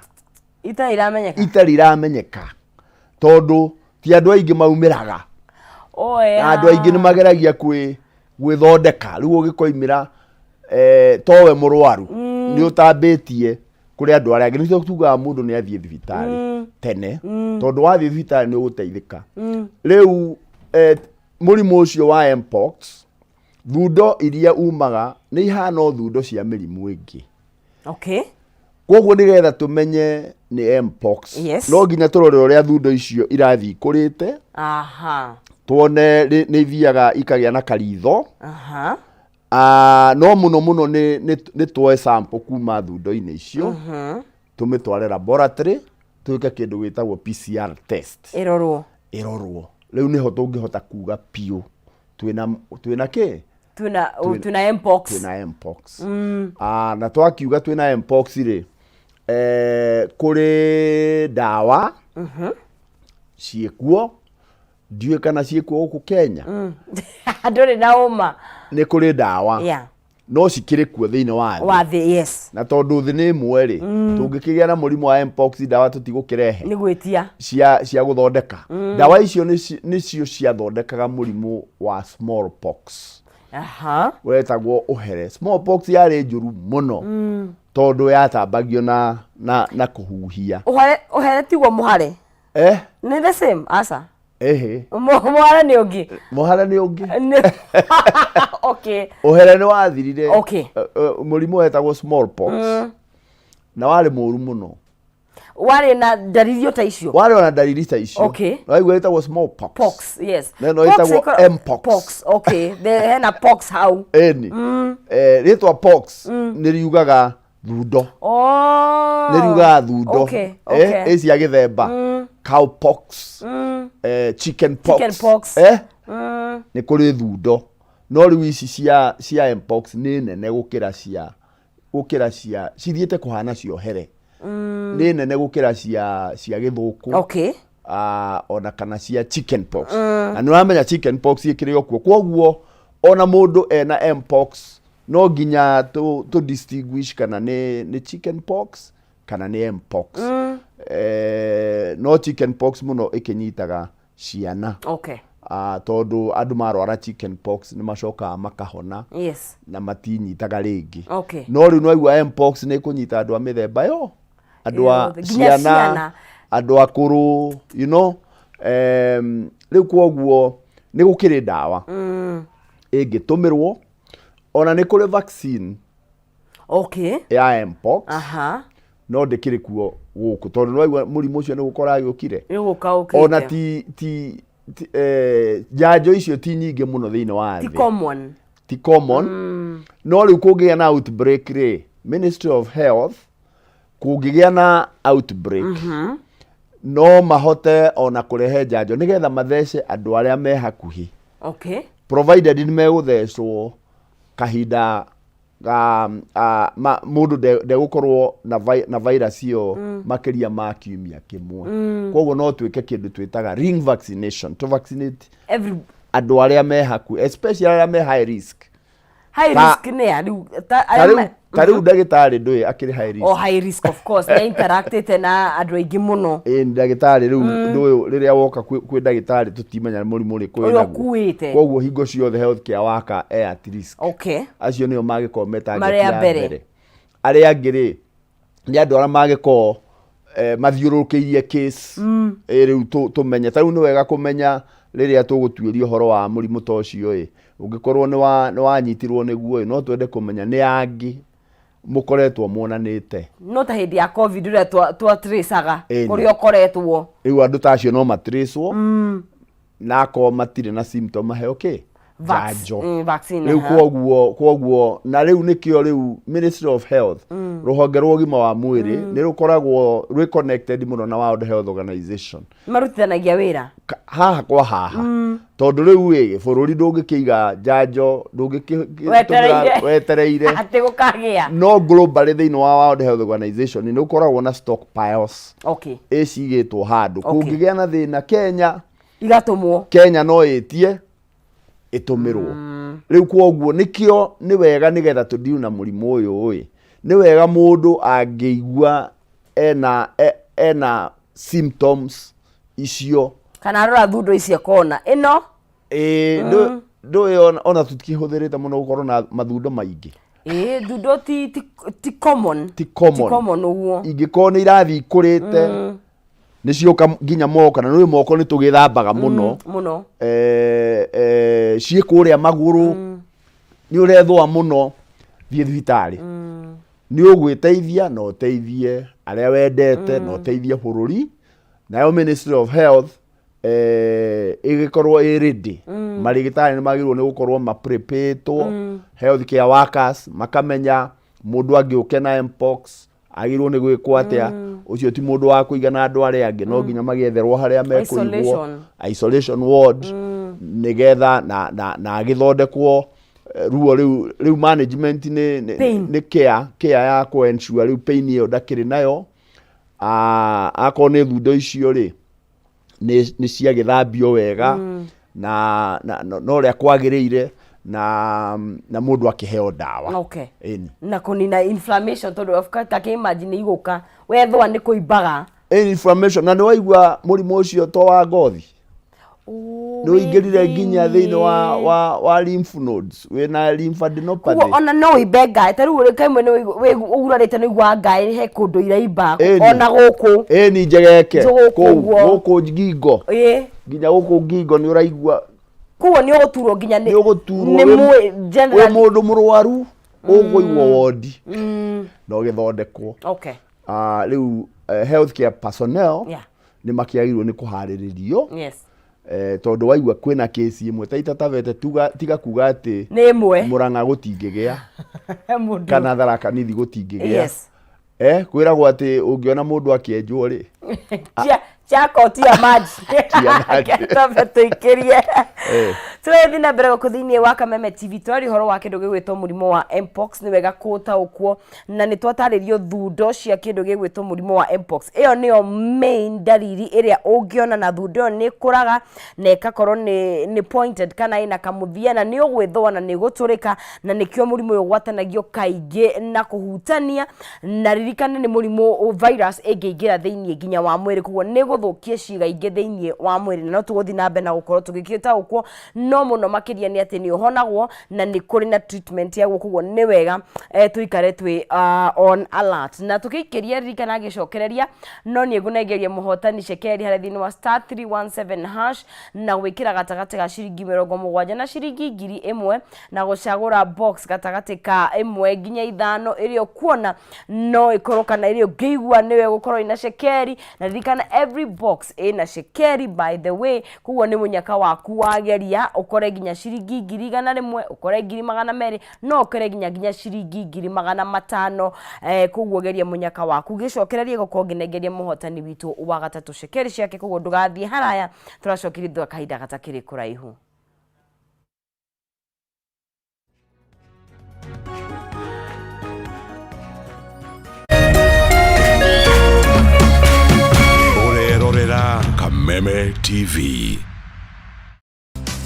itarĩ iramenyeka. Itarĩ iramenyeka, tondũ ti andũ aingĩ maumĩraga. Na andũ aingĩ nĩ mageragia gwĩthondeka. Rĩu ũgĩkoimĩra, towe mũrwaru, nĩ ũtambĩtie kũrĩ andũ arĩa angĩ. Nĩkĩo tugaga mũndũ nĩ athiĩ thibitarĩ tene, tondũ wathiĩ thibitarĩ nĩ ũgũteithĩka. Rĩu mũrimũ ũcio wa mpox, thundo iria umaga nĩ ihana o thundo cia mĩrimũ ĩngĩ. Koguo nĩgetha tũmenye nĩ mpox, no nginya tũrore ũrĩa thundo icio irathiĩ ikũrĩte, tuone nĩ ithiaga ikagĩa na karitho. No mũno mũno nĩ tuoe sample kuma thundo-inĩ icio, tũmĩtware laboratory, twĩke kĩndũ gĩtagwo PCR test. Ĩrorwo. Ĩrorwo. Rĩu nĩho tũngĩhota kuga piũ twĩna twĩna kĩ? Twĩna twĩna mpox. Twĩna mpox. Ah, na twakiuga twĩna mpox rĩ, kũrĩ ndawa ciĩkuo, ndiũĩ kana ciĩkuo gũkũ Kenya. Ndũrĩ na ũma. Nĩ kũrĩ ndawa. No cikĩrĩ kuo thĩinĩ wa thĩ. Wa thĩ, yes. Na tondũ thĩ nĩ ĩmwe rĩ, tũngĩkĩgĩa na mũrimũ wa mpox ndawa tũtigũkĩrehe. Nĩ gwĩtia. Cia gũthondeka. Ndawa icio nĩcio ciathondekaga mũrimũ wa smallpox. Wetagwo ũhere. Smallpox yarĩ njũru mũno. Tondũ yatambagio na kũhuhia. Ũhere, ũhere tiguo mũhare? Eh? Nĩ the same, aca. Ĩhĩ. Mũhare nĩ ũngĩ. Mũhare nĩ ũngĩ. Okay. Ũhere nĩ wathirire. Okay. Mũrimũ wetagwo smallpox. Na warĩ mũru mũno. Warĩ na ndariri o ta icio? Warĩ ona ndariri ta icio. Okay. Na waigua ĩtagwo smallpox. Pox, yes. Na ĩno ĩtagwo mpox. Pox, okay. Hena pox hau. Ĩni. Rĩtwa pox nĩ riugaga thundo. Oh. Nĩ riugaga thundo. Okay, okay. Ĩ cia gĩthemba. Cow pox. Chicken pox. Chicken pox. Nĩ kũrĩ thundo. No rĩu ici cia mpox nĩ nene gũkĩra cia, gũkĩra cia, cithiĩte kũhana ciohere. Nĩ nene gũkĩra cia gĩthũkũ. Okay. Ona kana cia chicken pox. Na nĩ ũramenya chicken pox ĩkĩrĩ o kuo. Kwoguo ona mũndũ ena mpox no nginya tũ distinguish kana nĩ chicken pox kana nĩ mpox. No chicken pox mũno ĩkĩnyitaga ciana. Okay. Tondũ andũ marwara chicken pox nĩ macokaga makahona. Yes. Na matinyitaga rĩngĩ. Okay. No rĩu nĩwaigua mpox nĩ ĩkũnyita andũ a mĩthemba yo. Andũ a Yothe, nginya ciana, ciana. andũ akũrũ, you know. Rĩu kwoguo nĩ gũkĩrĩ ndawa. Ĩngĩtũmĩrwo. Ona nĩ kũrĩ vaccine. Okay. Ya mpox. Aha. No ndĩkĩrĩ kuo gũkũ tondũ nĩwaigua mũrimũ ũcio nĩ gũkora agĩũkire. Nĩ gũka ũkĩte. Ona ti njanjo icio ti nyingĩ mũno thĩinĩ wa Ti thĩ. common. Ti common. No rĩu kũngĩgĩa na outbreak rĩ, Ministry of Health kũngĩgĩa na outbreak, no mahote ona kũrehe njanjo nĩgetha mathece andũ arĩa me hakuhĩ. Okay. Provided nĩ megũthecwo kahinda ga, mũndũ ndegũkorwo na virus ĩyo makĩria ma kiumia kĩmwe. Koguo no twĩke kĩndũ twĩtaga ring vaccination, to vaccinate Every andũ arĩa me hakuhĩ, especially arĩa me high risk. High risk nĩ ya rĩu, ta arĩa Ta rĩu ndagĩtarĩ ndũĩ akĩrĩ high risk. Oh, high risk of course, nĩ interactĩte na andũ aingĩ mũno. Ĩĩ, ndagĩtarĩ rĩu ndũĩ rĩrĩa woka kwĩ ndagĩtarĩ tũtimenya mũrimũ ũrĩkũ Ũrĩa wĩnaguo. ũkuĩte. Koguo hingo ciothe health care worker e at risk. Okay. Acio nĩo mangĩkorwo me target Marĩa ya mbere. mbere. Arĩa angĩ rĩ, nĩ andũ arĩa mangĩkorwo mathiũrũrũkĩirie case. Rĩu tũmenye. Ta rĩu nĩ wega kũmenya rĩrĩa tũgũtuĩria ũhoro wa mũrimũ ta ũcio ĩ, ũngĩkorwo nĩ wanyitirwo nĩguo ĩ, no twende kũmenya nĩ angĩ mũkoretwo muonanĩte. No ta hĩndĩ ya COVID ũrĩa twa trace-aga Ĩni. kũrĩa ũkoretwo. Rĩu andũ ta acio no matracewo, na akorwo matirĩ na symptom maheo kĩ? Njanjo. Vaccine, Rĩu aha. kwoguo, na rĩu nĩkĩo rĩu Ministry of Health, rũhonge rwa ũgima wa mwĩrĩ, nĩ rũkoragwo rwĩ connected mũno na World Health Organization. Marutithanagia wĩra. Haha kwa haha. Tondũ rĩu ĩ, bũrũri ndũngĩkĩiga njanjo, ndũngĩkĩ- Wetereire. wetereire. Atĩ gũkagĩa. No globally thĩinĩ wa World Health Organization nĩ ũkoragwo na stockpiles. Okay. Ĩ cigĩtwo handũ. Okay. Kũngĩgĩa na thĩna Kenya, igatũmwo. Kenya no ĩtie ĩtũmĩrwo. Rĩu kwoguo nĩkĩo nĩ wega nĩgetha tũdeal na mũrimũ ũyũ ĩ, nĩ wega mũndũ angĩigua ena symptoms icio. Kana arora thundo ici akona ĩno. Ĩĩ, ndũĩ ona tũtikĩhũthĩrĩte mũno gũkorwo na mathundo maingĩ. Ĩĩ, thundo ti common. Ti common. Ti common ũguo. Ingĩkorwo nĩ irathiĩ ikũrĩte, nĩ cioka nginya moko, na nĩũĩ moko nĩ tũgĩthambaga mũno. Mũno. Ciĩ kũrĩa magũrũ, nĩ ũrethũa mũno, thiĩ thibitarĩ. Nĩ ũgwĩteithia na ũteithie arĩa wendete na ũteithie bũrũri. Nayo Ministry of Health ĩgĩkorwo ĩ ready. Marĩgĩtarĩ nĩ magĩrĩirwo nĩ gũkorwo maprepĩtwo, health care workers makamenya mũndũ angĩũke na mpox Agĩrĩirwo nĩ gwĩkwo atĩa? Ũcio ti mũndũ wa kũiga na andũ arĩa angĩ, no nginya magĩetherwo harĩa mekũigwo. Isolation. Isolation ward, nĩgetha na agĩthondekwo ruo rĩu management nĩ Pain. Nĩ care ya kũ ensure rĩu pain ĩyo ndakĩrĩ nayo. Ah, akorwo nĩ thundo icio rĩ, nĩ ciagĩthambio wega na ũrĩa kwagĩrĩire na mũndũ akĩheo ndawa. Ĩni. Na kũnina inflammation, tondũ of course ta imagine igũka wethwa nĩ kũimbaga. Inflammation, na nĩ waigua mũrimũ ũcio to wa ngothi, nĩ ũingĩrire nginya thĩinĩ wa lymph nodes, wĩna lymphadenopathy. Koguo ona no ũimbe ngaĩ, ta rĩu kaimwe nĩ ũgurarĩte, nĩ ũiguaga ngaĩ he kũndũ iraimba. Ona gũkũ. Ĩni, njegeke. Gũkũ kũu ũguo. Gũkũ ngingo. Nginya gũkũ ngingo nĩ ũraigua. Koguo nĩ ũgũturwo nginya nĩ ũgũturwo. Nĩ wĩ generally mũndũ mũrwaru ũkũigwo wondi na ũgĩthondekwo. Ah, rĩu healthcare personnel nĩ makĩagĩrĩirwo nĩ kũharĩrĩrio tondũ waigua kwĩna kesi ĩmwe ta itatabete tiga kuga atĩ Nĩ ĩmwe. Mũrang'a gũtingĩgĩa Mũndũ. kana Tharaka Nithi gũtingĩgĩa. Kwĩragwo atĩ ũngĩona mũndũ akĩenjwo rĩ, Chako tia maji. Tia maji. Tambe tũikĩrie. Tũrathiĩ na mbere gũkũ thĩinĩ wa Kameme TV, twaria ũhoro wa kĩndũ gĩgwĩtwo mũrimũ wa mpox. Nĩ wega kũtaũkwo na nĩ twatarĩrio thundo cia kĩndũ gĩgwĩtwo mũrimũ wa mpox. Ĩyo nĩyo main dariri ĩrĩa ũngĩona, na thundo ĩyo nĩ ĩkũraga na ĩgakorwo nĩ pointed kana ĩna kamũthia, na nĩ ũgwĩthũa na nĩ ĩgũtũrĩka, na nĩkĩo mũrimũ ũyũ ũgwatanagio kaingĩ na kũhutania. Na ririkane nĩ mũrimũ virus ĩngĩingĩra thĩinĩ nginya wa mwĩrĩ, koguo nĩ gũthũkia ciĩga ingĩ thĩinĩ wa mwĩrĩ. Na no tũgũthiĩ na mbere na gũkorwo tũgĩgĩtaũkwo, no mũno makĩria nĩ atĩ nĩ ũhonagwo na nĩ kũrĩ na treatment yaguo, koguo nĩ wega tũikare twĩ on alert. Na tũkĩikĩria, ririkana ngĩcokereria no niĩ ngũnengeria mũhotani cekeri harĩa thĩinĩ wa *317# na gwĩkĩra gatagatĩ ga ciringi 70 na ciringi 1000 na gũcagũra box gatagatĩ ka 1 nginya 5 ĩrĩa ũkuona no ĩkorwo kana ĩrĩa ũngĩigua nĩwe gũkorwo ĩna cekeri. Na ririkana every box ĩna cekeri, by the way, koguo nĩ mũnyaka waku wageria ũkore nginya ciringi 100,000, ũkore 200,000, no ũkore nginya ciringi 500,000. Koguo geria mũnyaka waku, gĩcokererie gũkorwo ngĩnengeria mũhotani witũ wa gatatũ cekeri ciake. Koguo ndũgathiĩ haraya, tũracokeria thutha kahinda gatakĩrĩ kũraihu. Ũrerorera Kameme TV.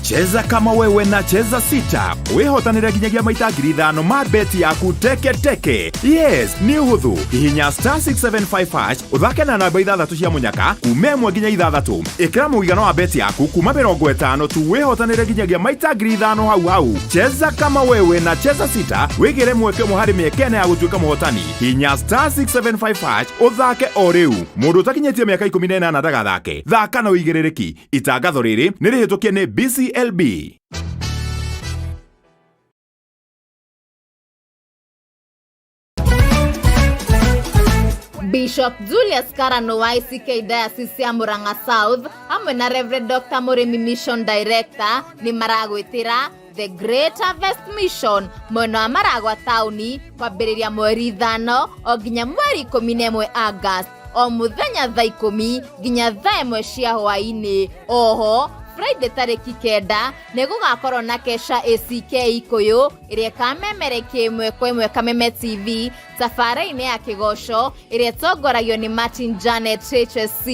Cheza kama wewe na Cheza Sita wĩhotanĩre nginyagia maita 5,000 ma beti yaku teke teke. Yes, nĩ ũhũthũ. Hihinya *675# ũthake na namba 6 cia mũnyaka kuma 1 nginya 6. Ĩkĩra mũigana wa beti yaku kuma 50 tu wĩhotanĩre nginyagia maita 5,000 hau hau. Cheza kama wewe na Cheza Sita wĩgĩre mweke ũmwe harĩ mĩeke ĩna ya gũtuĩka mũhotani. Hihinya *675# ũthake o rĩu. Mũndũ ũtakinyĩtie mĩaka 18 ndagathake. Thaka na ũigĩrĩrĩki. Itangatho rĩrĩ nĩ rĩhĩtũkie nĩ BCLB. Bishop Julius Karano wa ICK Diocese ya Murang'a South hamwe na Reverend Dr. Mũrĩmi Mission Director nĩ maragwĩtĩra The Great Harvest Mission mwena wa Maragwa taũni kwambĩrĩria mweri 5 o nginya mweri 11 August, o mũthenya thaa 10 nginya thaa 1 cia hwaĩ-inĩ. Oho Friday tarĩki 9 nĩ gũgakorwo na kesha ACK Ikũyũ ĩrĩa ĩkamemerekia ĩmwe kwa ĩmwe Kameme TV tabarĩra-inĩ ya kĩgoco ĩrĩa ĩtongoragio nĩ Martin Janet HSC.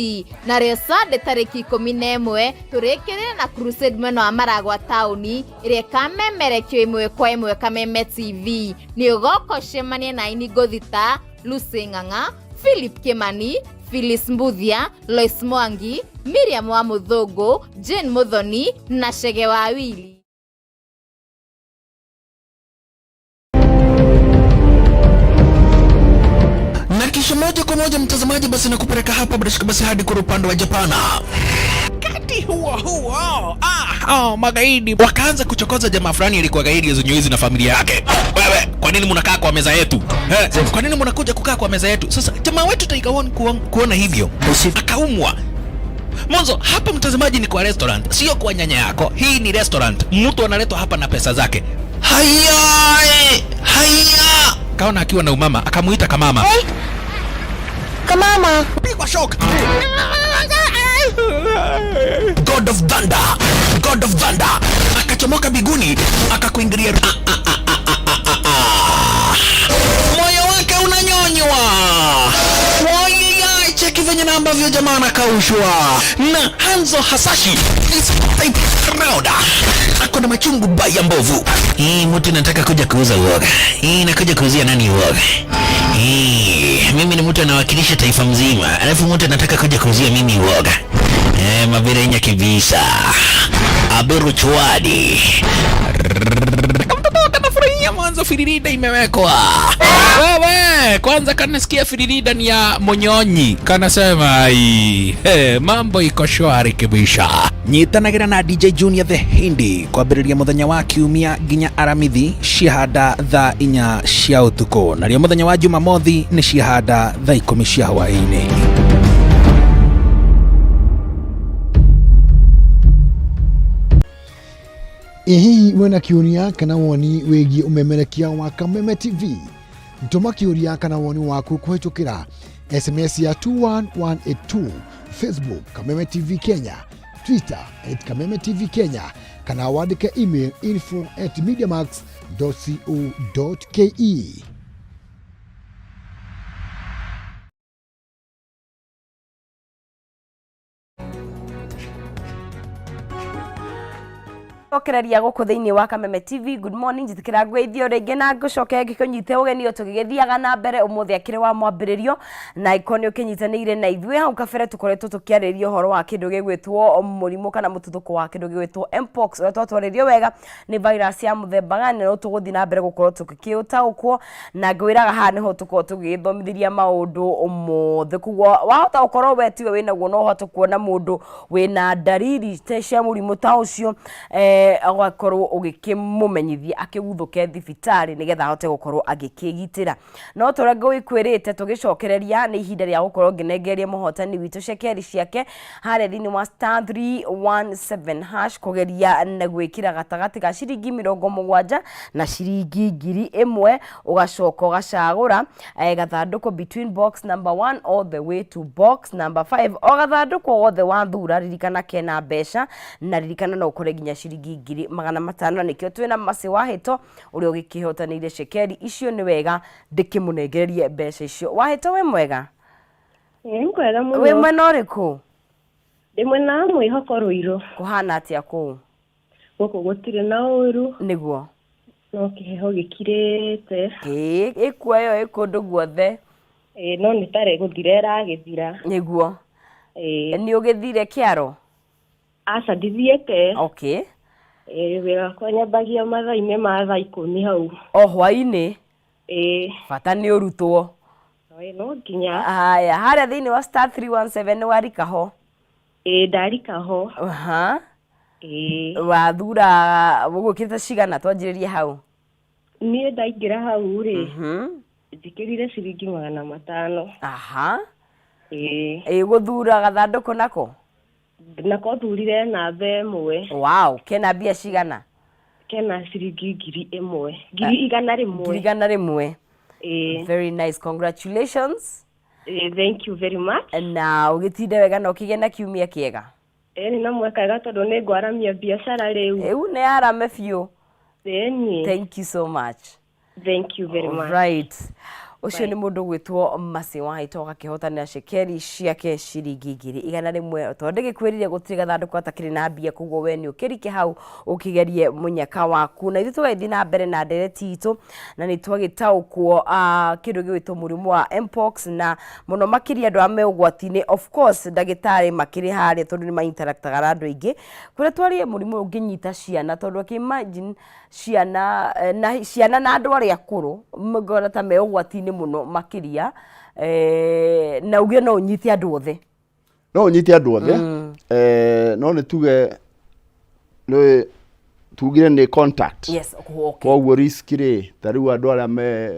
Narĩo Sunday tarĩki 11 tũrĩkĩrĩre na crusade mwena wa Maragwa taũni ĩrĩa ĩkamemerekio ĩmwe kwa ĩmwe Kameme TV. Nĩ ũgoka ũcemanie na aini ngũthi ta Lucy Ng'ang'a, Philip Kimani, Phyllis Mbuthia, Lois Mwangi, Miriam wa Mũthũngũ, Jane Muthoni na Chege wa Willy. Na kisha moja kwa moja mtazamaji, basi nakupeleka hapa bila shaka basi hadi kwa upande wa Japana. Wakati huo huo, magaidi wakaanza kuchokoza jamaa fulani alikuwa gaidi ya na familia yake. Wewe, kwa nini mnakaa kwa meza yetu? Kwa nini mnakuja kukaa kwa meza yetu? Sasa jamaa wetu Tiger One kuona hivyo akaumwa. Mwanzo hapa mtazamaji ni kwa restaurant, sio kwa nyanya yako. Hii ni restaurant, mtu analetwa hapa na pesa zake. Haya, haya. Kaona akiwa na umama, akamuita kamama. Hey. Kamama. Pigwa shock. God of Thunder, God of Thunder akachomoka biguni akakuingilia. Ah, ah, ah, ah, ah, ah, ah. Moyo wake unanyonywa. Wayaya, cheki venye na ambavyo jamaa anakaushwa na Hanzo Hasashi is type round. Ako na machungu baya mbovu. Hii mtu nataka kuja kuuza uoga. Hii nakuja kuuzia nani uoga? Hii mimi ni mtu anawakilisha taifa mzima, alafu mtu anataka kuja kuuzia mimi uoga. Eh, maberenya kibisa. Aberu chwadi. Kamtoto kanafurahia mwanzo firirida imewekwa. Wewe kwanza kanasikia firirida ni ya Monyonyi, kanasema ai, hey, mambo iko shwari kibisha. Nyitanagĩra na DJ Junior the Hindi kwambĩrĩria mũthenya wa kiumia nginya aramithi ciahanda thaa 4 cia ũtukũ, narĩo mũthenya wa Jumamothi nĩ ciahanda thaa 10 cia hwaĩ-inĩ. Ĩ hihi wĩna kĩũria kana woni wĩgiĩ ũmemerekia wa Kameme TV? Tũma kĩũria kana woni waku kũhĩtũkĩra SMS ya 21182, Facebook Kameme TV Kenya, Twitter at Kameme TV Kenya, kana wandĩke email info at mediamax.co.ke. Cokereria gũkũ thĩinĩ wa Kameme TV. Good morning, njĩtĩkĩra ngwĩthio rĩngĩ na ngũcoke ngĩkũnyite ũgeni o tũgĩgĩthiaga na mbere. Ũmũthĩ akĩrĩ wa mwambĩrĩrio na iko nĩ ũkĩnyitanĩire na ithuĩ hau kabere, tũkoretwo tũkĩarĩrĩria ũhoro wa kĩndũ gĩgwĩtwo mũrimũ kana mũtuthũko wa kĩndũ gĩgwĩtwo mpox, ũrĩa twatwarĩrio wega nĩ virus ya mũthemba gani, no tũgũthiĩ na mbere gũkorwo tũgĩkĩũtaũkwo na ngwĩraga haha nĩho tũkorwo tũgĩgĩthomithĩria maũndũ mothe. Koguo wahota gũkorwo we tiwe wĩnaguo, no ũhote kuona mũndũ wĩna ndariri cia mũrimũ ta ũcio, ũgakorwo ũgĩkĩmũmenyithia akĩguthũke thibitarĩ nĩgetha ahote gũkorwo agĩkĩgitĩra. No tũrĩa ngũgĩkwĩrĩte tũgĩcokereria, nĩ ihinda rĩa gũkorwo ngĩnengereria mũhotani witũ cekeri ciake harĩa thĩinĩ wa star 317 hash, kũgeria na gwĩkĩra gatagatĩ ga ciringi 70 na ciringi 1000, ũgacoka ũgacagũra gathandũkũ between box number 1 all the way to box number 5. O gathandũkũ wothe wathura, ririkana kena mbeca, na ririkana no ũkore nginya ciringi 500,000, na nĩkĩo twĩna Mercy Wahĩto ũrĩa ũgĩkĩhotanĩire cekeri icio. Nĩ wega ndĩkĩmũnengererie mbeca icio. Wahĩto, wĩ mwega? Nĩ kwega mũno. Wĩ mwena ũrĩkũ? Ndĩ mwena wa Mwĩhoko Rũirũ. Kũhana atĩa kũu? Gũkũ gũtirĩ na ũru. Nĩguo. No kĩheho gĩkirĩte. Ĩĩ, ĩkuo ĩyo ĩ kũndũ guothe. Ĩĩ, no nĩ tarĩ gũthira ĩragĩthira. Nĩguo. Ĩĩ. Nĩ ũgĩthire kĩaro? Aca, ndithiĩte. Okay. Ĩĩ, wĩra wakwa nyambagia mathaa-inĩ ma thaa 10 hau. O hwaĩ-inĩ? Ĩĩ. Bata nĩ ũrutwo. Ĩĩ, no nginya. Haya, harĩa thĩinĩ wa star 317 nĩ warika ho? Ĩĩ, ndarika ho. Aha. Ĩĩ. Wathura ũgũkĩrĩte cigana? Twanjĩrĩrie hau. Niĩ ndaingĩra hau rĩ, njĩkĩrire ciringi 500. Aha. Ĩĩ. Ĩ gũthura gathandũkũ nako? Nako thurire namba 1. Wow, kena mbia cigana? Kena ciringi 1000, 100,000. 100,000. Ĩĩ. Very nice, congratulations. Ĩĩ, thank you very much. Na ũgĩtinde wega na ũkĩgĩe na kiumia kĩega. Ĩĩ, nĩ na mwekaga tondũ nĩ ngwaramia biacara rĩu. Rĩu nĩ arame biũ. Ĩni. Thank you so much. Thank you very much. Right, ũcio nĩ mũndũ gwĩtwo Mercy Wahĩto agakĩhotanĩra cekeri ciake ciringi 100,000. Tondũ ndĩgĩkwĩrire gũtirĩ gathandũkũ gatakĩrĩ na mbia, koguo we nĩ ũkĩrike hau ũkĩgerie mũnyaka waku. Na ithuĩ tũgagĩthiĩ na mbere na ndereti itũ, na nĩ twagĩtaũkwo kĩndũ gĩgwĩtwo mũrimũ wa mpox, na mũno makĩria andũ arĩa me ũgwati-inĩ. Of course ndagĩtarĩ makĩrĩ harĩa tondũ nĩ ma-interactaga na andũ aingĩ, kũrĩa twarie mũrimũ ũyũ ũngĩnyita ciana, tondũ akĩ imagine ciana na ciana na andũ arĩa akũrũ ngona ta me ũgwati-inĩ mũno makĩria, na uge no ũnyite andũ othe. No ũnyite andũ othe, no nĩ tuge nĩ tugire nĩ contact. Yes, okay. Koguo risk rĩ, ta rĩu andũ arĩa me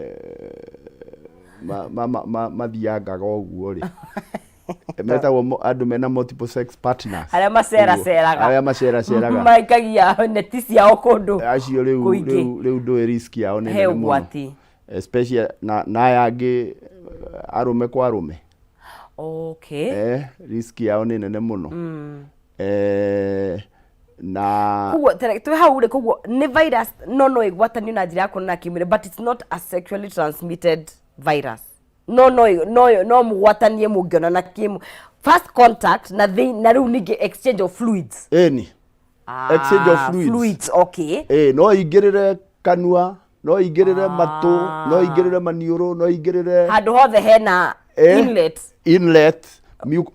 mathiangaga ũguo rĩ, metagwo andũ mena multiple sex partners. Arĩa maceraceraga. Arĩa maceraceraga. Maikagia neti ciao kũndũ acio rĩu kũingĩ. Rĩu ndũĩ risk yao nĩ He nene mũno. Ũgwati. Especially na aya angĩ, arũme kwa arũme. Okay. Risk yao nĩ nene mũno. Na Koguo twĩ hau rĩ, koguo nĩ virus no ĩgwatanio na njĩra ya kuonana kĩmwĩrĩ, but it's not a sexually transmitted virus. No no no no mũgwatanie mũngĩonana kĩmwĩrĩ, first contact na thĩ, na rĩu ningĩ exchange of fluids. Ĩni. Exchange of fluids. Fluids, okay. No ingĩrĩre kanua, no ingĩrĩre matũ, no ingĩrĩre maniũrũ, no ingĩrĩre handũ hothe hena inlet. Inlet,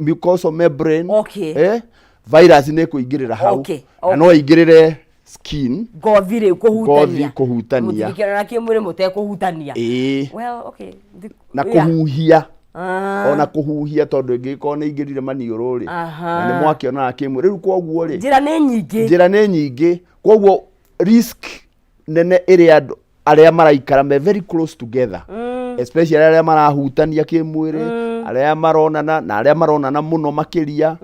mucosal membrane. Okay. Virus nĩ ĩkũingĩrĩra hau. Okay. Na no ingĩrĩre skin. Ngothi rĩu kũhutania. Ngothi kũhutania. Mũtingĩkĩonana kĩmwĩrĩ mũtekũhutania. Ĩĩ. Well, okay. Na kũhuhia. Ona kũhuhia, tondũ ĩngĩkorwo nĩ ingĩrire maniũrũ rĩ, na nĩ mwakĩonaga kĩmwĩrĩ rĩu, koguo rĩ Njĩra nĩ nyingĩ. Njĩra nĩ nyingĩ, koguo risk nene ĩrĩa andũ arĩa maraikara me very close together, especially arĩa marahutania kĩmwĩrĩ, arĩa maronana na arĩa maronana mũno makĩria.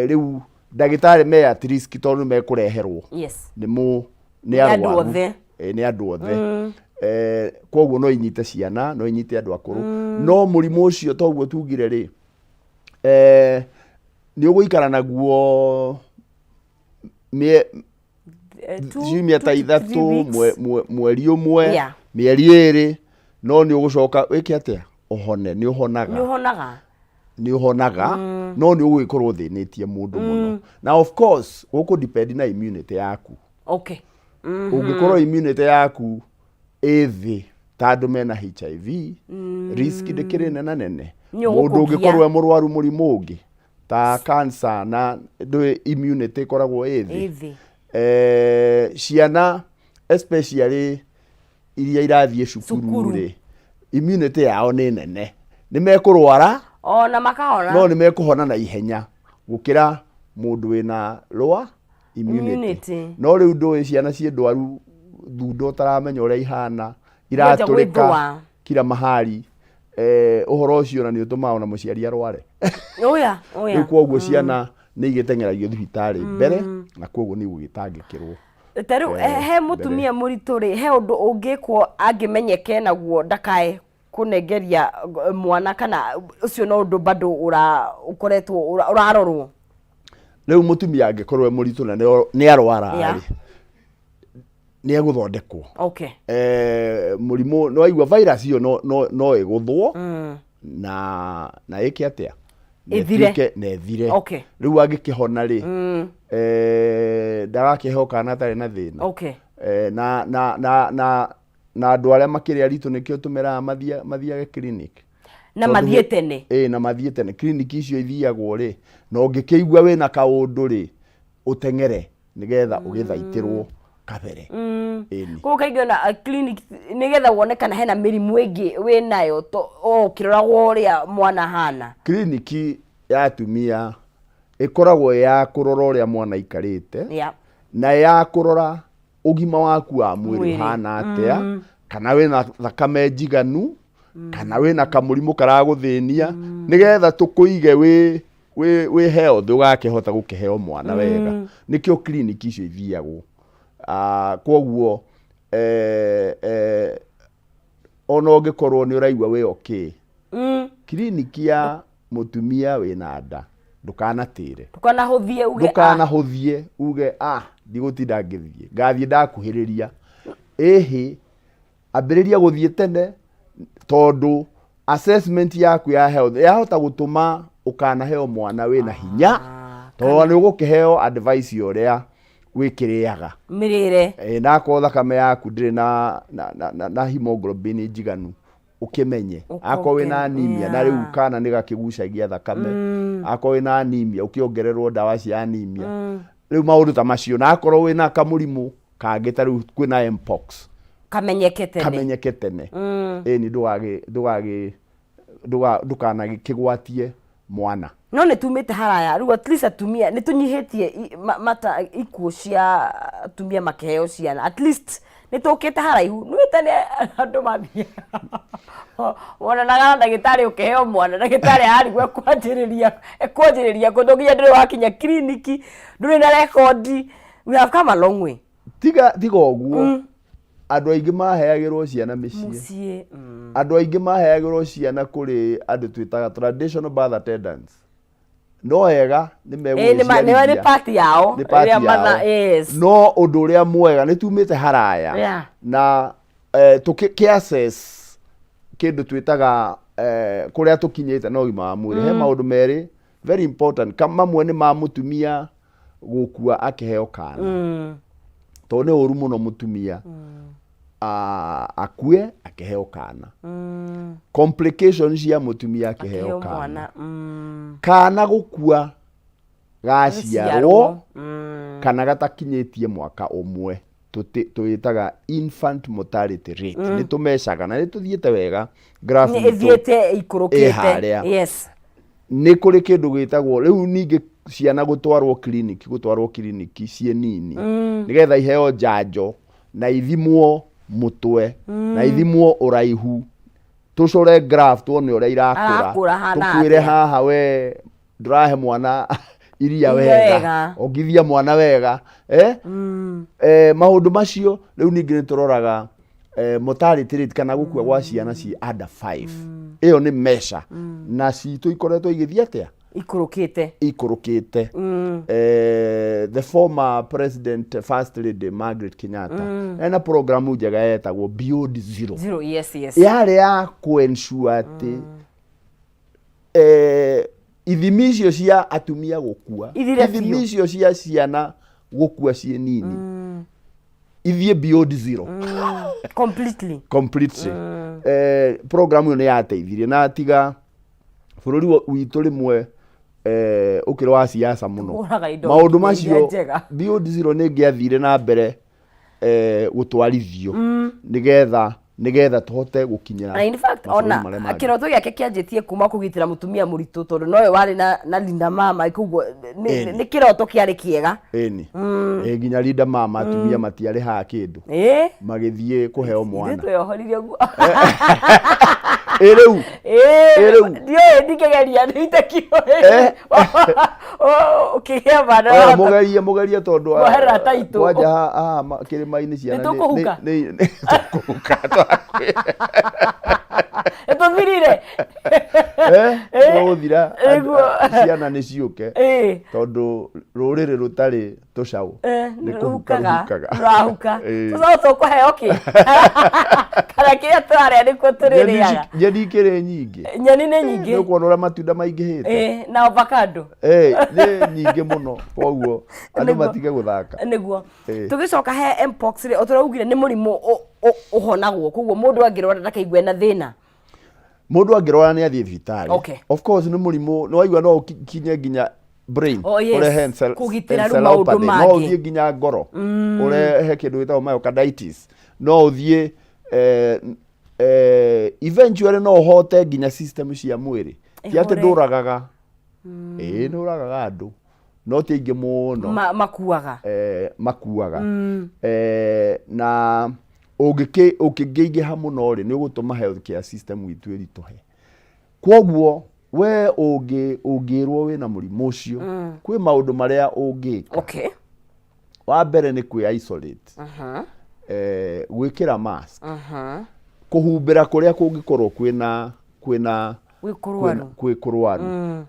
Rĩu ndagĩtarĩ me at risk tondũ nĩ mekũreherwo nĩ mũ nĩ Nĩ andũ arwaru. othe. Nĩ andũ othe. Koguo no inyite ciana, no inyite andũ akũrũ, no mũrimũ ũcio toguo tugire rĩ, nĩ ũgũikara naguo ciumia ta 2 to 3 ithatũ, weeks. Mweri ũmwe, mĩeri 2, no nĩ ũgũcoka wĩke atĩa? Ũhone. Nĩ ũhonaga. Nĩ ũhonaga. Nĩ ũhonaga, no nĩ ũgũgĩkorwo ũthĩnĩtie mũndũ mũno, na of course gũkũ depend na immunity yaku. Ũngĩkorwo immunity yaku ĩ thĩ ta andũ mena HIV, risk ndĩkĩrĩ nena nene. Nĩ Mũndũ ũgũkũgia. ũngĩkorwo e mũrwaru mũrimũ ũngĩ ta cancer na ndũĩ immunity ĩkoragwo ĩ thĩ. Ĩ thĩ. Ciana especially iria irathiĩ cukuru Cukuru. rĩ, immunity yao nĩ nene, nĩ mekũrwara ona makahona, no nĩ mekũhona na ihenya gũkĩra mũndũ wĩna lower immunity. Immunity. No rĩu ndũĩ ciana ciĩ ndwaru thundo ũtaramenya ũrĩa ihana, Iranjia iratũrĩka gwĩthũa. kila mahali. Ũhoro ũcio ona nĩ ũtũmaga ona mũciari arware. Oya oya. Rĩu koguo ciana nĩ igĩteng'eragio thibitarĩ mbere, na koguo nĩ igũgĩtangĩkĩrwo. Ta rĩu he mũtumia mũritũ rĩ, he ũndũ ũngĩkwo angĩmenyeke naguo ndakae kũnengeria mwana, kana ũcio no ũndũ bado ũra ũkoretwo ũrarorwo? Rĩu mũtumia angĩkorwo e mũritũ na nĩ arwara rĩ, nĩ egũthondekwo. Mũrimũ nĩ waigua virus ĩyo no ĩgũthwo na ĩke atĩa? Na Ĩthire. Na ĩthire. Rĩu angĩkĩhona rĩ, ndagakĩheo kana atarĩ na thĩna. Na andũ arĩa makĩrĩ aritũ nĩkĩo tũmeraga mathiage clinic. Na Tondũ mathiĩ tene. Ĩ, na mathiĩ tene. Clinic icio ithiagwo rĩ, na ũngĩkĩigua wĩna kaũndũ rĩ, ũteng'ere nĩgetha ũgĩthaitĩrwo kabere. Ĩni. Koguo kaingĩ ona clinic nĩgetha wone kana hena mĩrimũ ĩngĩ wĩnayo, o ũkĩroragwo ũrĩa mwana ahana. Kiriniki ya atumia ĩkoragwo ĩ ya kũrora ũrĩa mwana aikarĩte na ya kũrora ũgima waku wa mwĩrĩ Mwĩrĩ. ũhana atĩa, kana wĩna thakame njiganu, kana wĩna kamũrimũ karagũthĩnia, nĩgetha tũkũige wĩ health, ũgakĩhota gũkĩheo mwana wega. Nĩkĩo kiriniki icio ithiagwo. Koguo ona ũngĩkorwo nĩ ũraigua wĩ okay, kiriniki ya mũtumia wĩna nda ndũkanatĩre. Ndũkanahũthie uge, "Ah." Ndũkanahũthie uge, "Ah, ndigũtinda ngĩthiĩ, ngathiĩ ndakuhĩrĩria." Ĩhĩ, ambĩrĩria gũthiĩ tene, tondũ assessment yaku ya health yahota gũtũma ũkanaheo mwana wĩna hinya, tondũ nĩ ũgũkĩheo advice ya ũrĩa wĩkĩrĩaga. Mĩrĩre. Na akorwo thakame yaku ndĩrĩ na hemoglobin njiganu, ũkĩmenye akorwo wĩna anemia, na rĩu kana nĩ gakĩgucagia thakame, akorwo wĩna anemia ũkĩongererwo ndawa cia anemia, rĩu maũndũ ta macio, na akorwo wĩna kamũrimũ kangĩ ta rĩu kwĩna mpox, kamenyeke tene. Kamenyeke tene. Ĩni, ndũgagĩ ndũgagĩ ndũga ndũkanagĩkĩgwatie mwana. No nĩ tumĩte haraya rĩu, at least atumia nĩ tũnyihĩtie mata ikuũ cia atumia makĩheo ciana. At least nĩ tũkĩte haraihu. Nĩ tene andũ mathiaga wonanaga na ndagĩtarĩ ũkĩheo mwana, ndagĩtarĩ arigwo ekwanjĩrĩria kũ, nginya ndũrĩ wakinya kiriniki, ndũrĩ na rekondi. We have come a long way. Tiga ũguo. Andũ aingĩ maheagĩrwo ciana mĩciĩ. Mũciĩ. Andũ aingĩ maheagĩrwo ciana kũrĩ andũ twĩtaga traditional birth attendants. No wega nĩ Ĩĩ, nĩ part yao. Nĩ part Ĩrĩa yao. Yes. No ũndũ ũrĩa mwega nĩ tumĩte haraya na tũkĩ assess kĩndũ twĩtaga kũrĩa tũkinyĩte na ũgima wa mwĩrĩ, he maũndũ merĩ very important. Mamwe nĩ ma mũtumia gũkua akĩheo kana, tondũ nĩ ũru mũno mũtumia akue akĩheo kana, complications cia mũtumia akĩheo Akĩheo kana, mwana. Kana gũkua gaciarwo kana gatakinyĩtie mwaka ũmwe, tũĩtaga infant mortality rate. Nĩ tũmecaga na nĩ tũthiĩte wega, graph Nĩ itũ ĩthiĩte ikũrũkĩte. Ĩ harĩa. Nĩ kũrĩ kĩndũ gĩtagwo rĩu ningĩ ciana gũtwarwo clinic, gũtwarwo clinic ciĩ nini, nĩgetha iheo njanjo na ithimwo mũtwe na ithimwo ũraihu, tũcore graph tuone ũrĩa irakũra. Arakũra hana Tũkwĩre atĩa. haha we ndũrahe mwana iria Iria wega, wega. ongithia mwana wega, eh? Maũndũ macio rĩu ningĩ nĩ tũroraga mortality rate kana gũkua gwa ciana ci under 5. Ĩyo nĩ measure na citũ ikoretwo igĩthiĩ atĩa? Ikũrũkĩte. Ikũrũkĩte. The former president, First Lady Margaret Kenyatta, ena programu njega yetagwo Beyond Zero. Zero, yes. Yarĩ ya kũ-ensure atĩ ithimi icio cia atumia gũkua, Ithire ithimi biũ. icio cia ciana gũkua ciĩ nini, ithiĩ beyond zero. Completely. Completely. Program ĩyo nĩ yateithirie na tiga bũrũri witũ rĩmwe ũkĩrĩ wa siasa mũno, Tũhũraga indo maũndũ iria macio njega. Beyond Zero nĩ ĩngĩathire na mbere gũtwarithio nĩgetha tũhote gũkinyĩra Na in fact mabũrũri ona marĩa mangĩ. Kĩroto gĩake kĩanjĩtie kuma kũgitĩra mũtumia mũritũ, tondũ nowe warĩ na Linda Mama, koguo nĩ kĩroto kĩarĩ kĩega. Ĩni. Nginya Linda Mama atumia matiarĩhaga kĩndũ magĩthiĩ kũheo Ithuĩ mwana. tweyohoririe ũguo. Ĩ rĩu. Ĩ Ĩ rĩu. Ndiũĩ, ndingĩgeria, nĩitakĩũĩ. Ũkĩgĩa mwana Oya, mũgerie, mũgerie, tondũ Mwoherera taitũ. Kwanja haha kĩrĩma-inĩ ciana Nĩtũkũhuka? Nĩ tũkũhuka. Nĩtũthirire. Tũgũthira. Nĩguo. Ciana nĩ ciũke, tondũ rũrĩrĩ rũtarĩ tũcaũ nĩ kũhuka rũhukaga. Rũhukaga. Rũrahuka. Ĩĩ. Tũcaũ tũkũheo kĩ kana kĩrĩa tũrarĩa nĩkuo tũrĩrĩaga? Nyeni ikĩrĩ nyingĩ. Nyeni nĩ nyingĩ. Nĩ ũkuona ũrĩa matunda maingĩhĩte. Ĩĩ, na avocado. Nĩ nyingĩ mũno, koguo andũ matige gũthaka. Nĩguo. Tũgĩcoka he mpox rĩ, o tũraugire nĩ mũrimũ ũhonagwo, koguo mũndũ angĩrwara ndakaigue na thĩna. Mũndũ angĩrwara nĩ athiĩ thibitarĩ. Of course nĩ mũrimũ nĩ waigua no ũkinye nginya brain, Oh, yes. ũrehe Kũgitĩra rĩu maũndũ encephalopathy. No mangĩ. ũthiĩ nginya ngoro, ũrehe kĩndũ gĩtagwo myocarditis. No ũthiĩ eventually no ũhote nginya system cia mwĩrĩ. Ti atĩ Ĩhũre. ndũragaga. Ĩĩ, nĩ ũragaga andũ, no ti aingĩ mũno Makuaga. Makuaga. Na ũngĩkĩingĩha mũno rĩ, nĩ ũgũtũma health care system itũ ĩritũhe. Kwoguo we ũngĩrwo wĩna mũrimũ ũcio, kwĩ maũndũ marĩa ũngĩka. Wa mbere nĩ kwĩ isolate, gwĩkĩra mask, kũhumbĩra kũrĩa kũngĩkorwo kwĩna kwĩna Gwĩ kũrwaru. Kwĩ kũrwaru,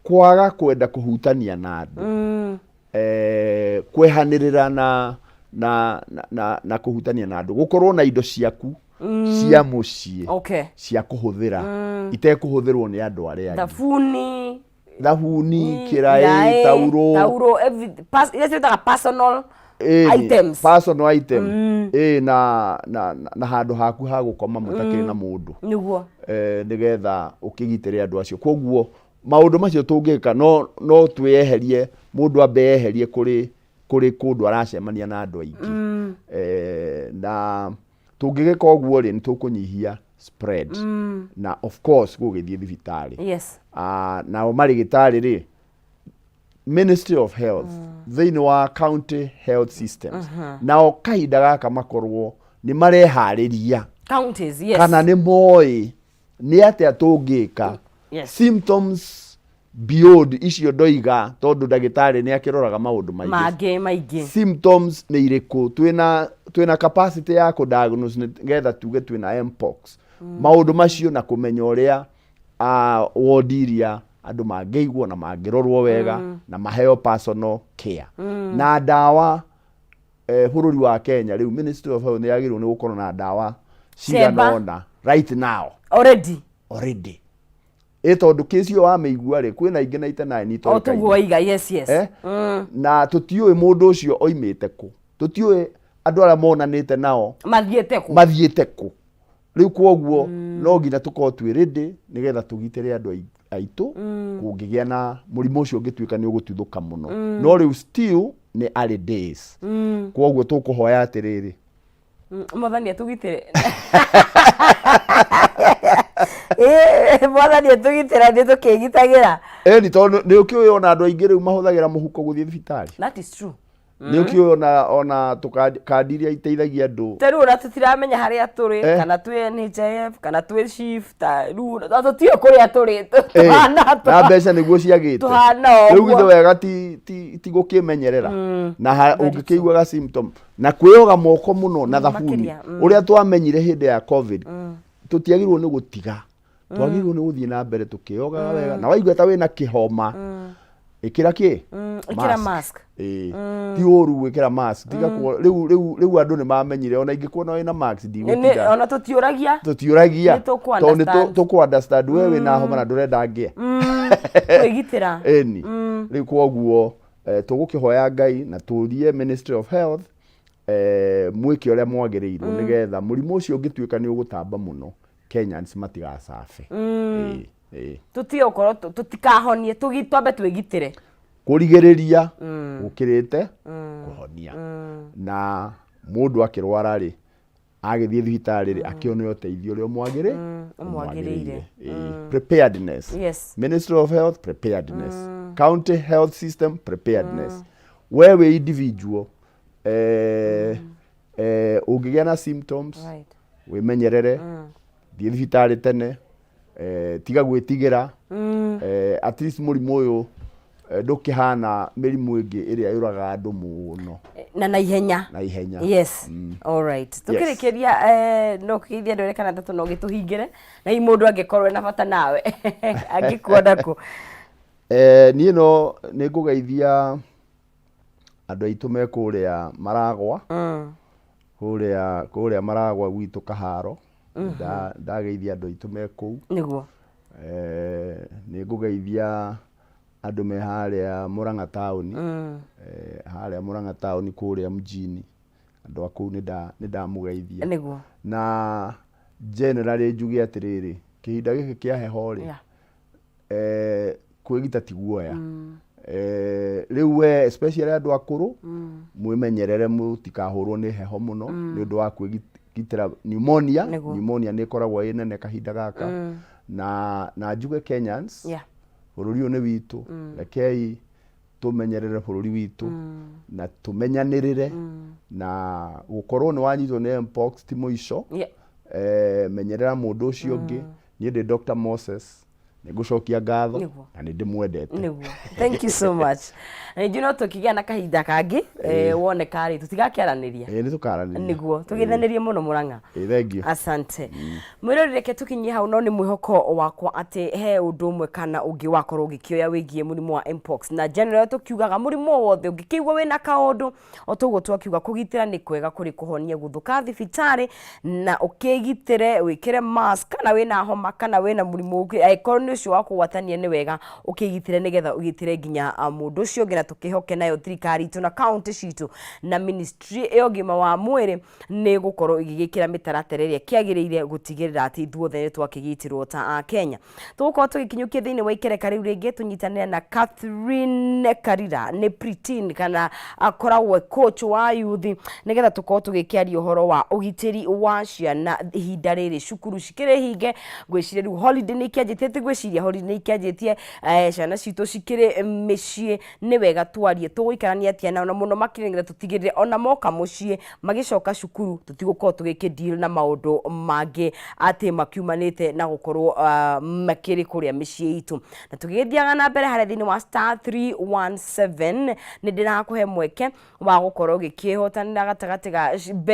kwaga kwenda kũhutania na andũ, kwehanĩrĩra na kũhutania na andũ, gũkorwo na indo ciaku cia mũciĩ cia kũhũthĩra itekũhũthĩrwo nĩ andũ arĩa angĩ. Thabuni. Thabuni, kĩraĩ, Kĩraĩ, tauro. Tauro, iria ciĩtaga personal items. Personal item. Ĩĩ, na handũ haku ha gũkoma mũtakĩrĩ na mũndũ, nĩgetha ũkĩgitĩre andũ acio. Koguo maũndũ macio tũngĩka, no twĩyeherie, mũndũ ambe eyeherie kũrĩ kũndũ aracemania na andũ aingĩ. Na tũngĩgĩka ũguo rĩ, nĩ tũkũnyihia spread, na of course gũgĩthiĩ thibitarĩ. Ah, nao marĩgĩtarĩ rĩ, Ministry of Health thĩinĩ wa county health systems nao kahinda gaka makorwo nĩ mareharĩria Counties, yes. kana nĩ moĩ nĩ atĩa tũngĩka. Symptoms beyond icio ndoiga, tondũ ndagĩtarĩ nĩ akĩroraga maũndũ maingĩ mangĩ maingĩ. Symptoms nĩ irĩkũ? Twĩna Twĩna capacity ya kũ diagnose nĩgetha tuge twĩna mpox, maũndũ macio, na kũmenya ũrĩa wodi iria andũ mangĩigwo na mangĩrorwo wega na maheo personal care na ndawa. Bũrũri wa Kenya rĩu, Ministry of Health nĩ yagĩrĩirwo nĩ gũkorwo na ndawa cigana Cemba. ũna right now. Already. Already, ĩ tondũ kĩci ĩyo wamĩigua rĩ, kwĩna ingĩ na itenaĩ O tũguo waiga, yes. Eh? Na tũtiũĩ mũndũ ũcio oimĩte kũ, tũtiũĩ andũ arĩa monanĩte nao mathiĩte kũ, mathiĩte kũ. Rĩu kwoguo no nginya tũkorwo twĩ ready nĩgetha tũgitĩre andũ aitũ kũngĩgĩa na mũrimũ ũcio ũngĩtuĩka nĩ ũgũtuthũka mũno. No rĩu still nĩ early days, kwoguo tũkũhoya atĩrĩrĩ, Mwathani atũgitĩre. Mwathani atũgitĩra, nĩ tũkĩgitagĩra. Ĩni, tondũ nĩ ũkĩũĩ ona andũ aingĩ rĩu mahũthagĩra mũhuko gũthiĩ thibitarĩ. That is true. Nĩ ũkĩũĩ ona kandi iria iteithagia andũ. Ta rĩu ona tũtiramenya harĩa tũrĩ, kana twĩ NHIF kana twĩ SHIF, ta rĩu na tũtiũĩ kũrĩa tũrĩ. Tũhana na mbeca nĩguo ciagĩte. Tũhana Rĩu ũguo. githĩ wega ti gũkĩmenyerera na ũngĩkĩiguaga symptom na kwĩyoga moko mũno na thabuni, makĩria. Ũrĩa twamenyire hĩndĩ ya COVID, tũtiagĩrĩirwo nĩ gũtiga, twagĩrĩirwo nĩ gũthiĩ na mbere tũkĩyogaga wega, na waigua ta wĩna kĩhoma, ĩkĩra kĩ? Ĩkĩra mask. Ĩĩ, ti ũru gwĩkĩra mask. Tiga rĩu andũ nĩ mamenyire ona ingĩkuona wĩna mask ndigũtinda. Ona tũtiũragia. Tũtiũragia. Nĩ tũkũ tondũ nĩ understand. Tũkũ understand we wĩna homa na ndũrenda ngĩe. Kwĩgitĩra. Ĩni, rĩu kwoguo tũgũkĩhoya Ngai na tũrie Ministry of Health, mwĩke ũrĩa mwagĩrĩirwo nĩgetha mũrimũ ũcio ũngĩtuĩka nĩ ũgũtamba mũno, Kenyans matigacabe. Ĩĩ, ĩĩ. Tũtige gũkorwo tũtikahonie, twambe twĩgitĩre. Kũrigĩrĩria gũkĩrĩte kũhonia, na mũndũ akĩrwara rĩ, agĩthiĩ thibitarĩ rĩ, akĩone ũteithio ũrĩa ũmwagĩrĩire. Ĩĩ. Preparedness. Ministry of Health preparedness, county health system preparedness, we wĩ individual, ũngĩgĩa na symptoms, wĩmenyerere, thiĩ thibitarĩ tene, tiga gwĩtigĩra. At least mũrimũ ũyũ ndũkĩhana mĩrimũ ĩngĩ ĩrĩa yũragaga andũ mũno na ihenya. Na ihenya. Yes, all right. Tukĩrĩkĩria, no kĩgeithia andũ erĩ kana atatũ no gĩtũhingĩre, na hihi mũndũ angĩkorwo ena bata nawe angĩkuona kũ? Niĩ no nĩ ngũgeithia andũ aitũ me kũrĩa Maragwa, kũrĩa Maragwa gwitũ Kaharo. Ndageithia andũ aitũ me kũu. Nĩ ngũgeithia andũ me harĩa Murang'a taũni, harĩa Murang'a taũni kũrĩa mjini, andũ a kũu nĩ ndamũgeithia. Na generally njuge atĩrĩrĩ, kĩhinda gĩkĩ kĩa heho rĩ, kwĩgita ti guoya. Rĩu we especially andũ akũrũ, mwĩmenyerere mũtikahũrwo nĩ heho mũno nĩ ũndũ wa kwĩgitĩra pneumonia. Pneumonia nĩ ĩkoragwo ĩ nene kahinda gaka, na njuge Kenyans, bũrũri ũyũ nĩ witũ, rekei tũmenyerere bũrũri witũ na tũmenyanĩrĩre, na gũkorwo nĩ wanyitwo nĩ mpox ti mũico. Menyerera mũndũ ũcio ũngĩ. Niĩ ndĩ Dr. Moses, nĩ ngũcokia ngatho na nĩ ndĩmwendete. Nĩguo, thank you so much. Na ningĩ no tũkĩgĩa na kahinda kangĩ, woneka rĩ, tũtigakĩaranĩria. Ĩĩ, nĩ tũkaranĩria. Nĩguo tũgeithanĩrie mũno Mũrang'a. Ĩĩ, thank you. Asante. Mwĩrori, reke tũkinyie hau, no nĩ mwĩhoko wakwa atĩ he ũndũ ũmwe kana ũngĩ wakorwo ũgĩkĩoya wĩgiĩ mũrimũ wa mpox, na general tũkiugaga mũrimũ o wothe ũngĩkĩigua wĩna kaũndũ o toguo twakiuga, kũgitĩra nĩ kwega kũrĩ kũhonia. Gũthũka thibitarĩ na ũkĩgitĩre, wĩkĩre mask kana wĩna homa kana wĩna mũrimũ ũngĩ, angĩkorwo nĩ ũcio wa kũgwatania, nĩ wega ũkĩgitĩre nĩgetha ũgitĩre nginya mũndũ ũcio ũngĩ. Na tũkĩhoke nayo thirikari itũ na kaunti citũ na ministry ya ũgima wa mwĩrĩ nĩ gũkorwo ĩgĩgĩkĩra mĩtaratara ĩrĩa kĩagĩrĩire gũtigĩrĩra atĩ ithuothe nĩ twakĩgitĩrwo ta a Kenya. Tũgũkorwo tũgĩkinyũkia thĩinĩ wa ikereka rĩu rĩngĩ, tũnyitanĩre na Catherine Karira, nĩ preteen kana akoragwo coach wa youth, nĩgetha tũkorwo tũgĩkĩaria ũhoro wa ũgitĩri wa ciana ihinda rĩrĩ cukuru cikĩrĩ hinge. Ngwĩciria rĩu holiday nĩ ikĩanjĩtie, ti ngwĩciria, holiday nĩ ikĩanjĩtie, ciana citũ cikĩrĩ mĩciĩ. Nĩ wega twarie tũgũikarania atĩa nao, na mũno makĩria nĩgetha tũtigĩrĩre ona moka mũciĩ magĩcoka cukuru tũtigũkorwo tũgĩkĩ deal na maũndũ mangĩ atĩ makiumanĩte na gũkorwo makĩrĩ kũrĩa mĩciĩ itũ. Na tũgĩgĩthiaga na mbere harĩa thĩinĩ wa *317, nĩ ndĩrakũhe mweke wa gũkorwo ũgĩkĩhotanĩra gatagatĩ ga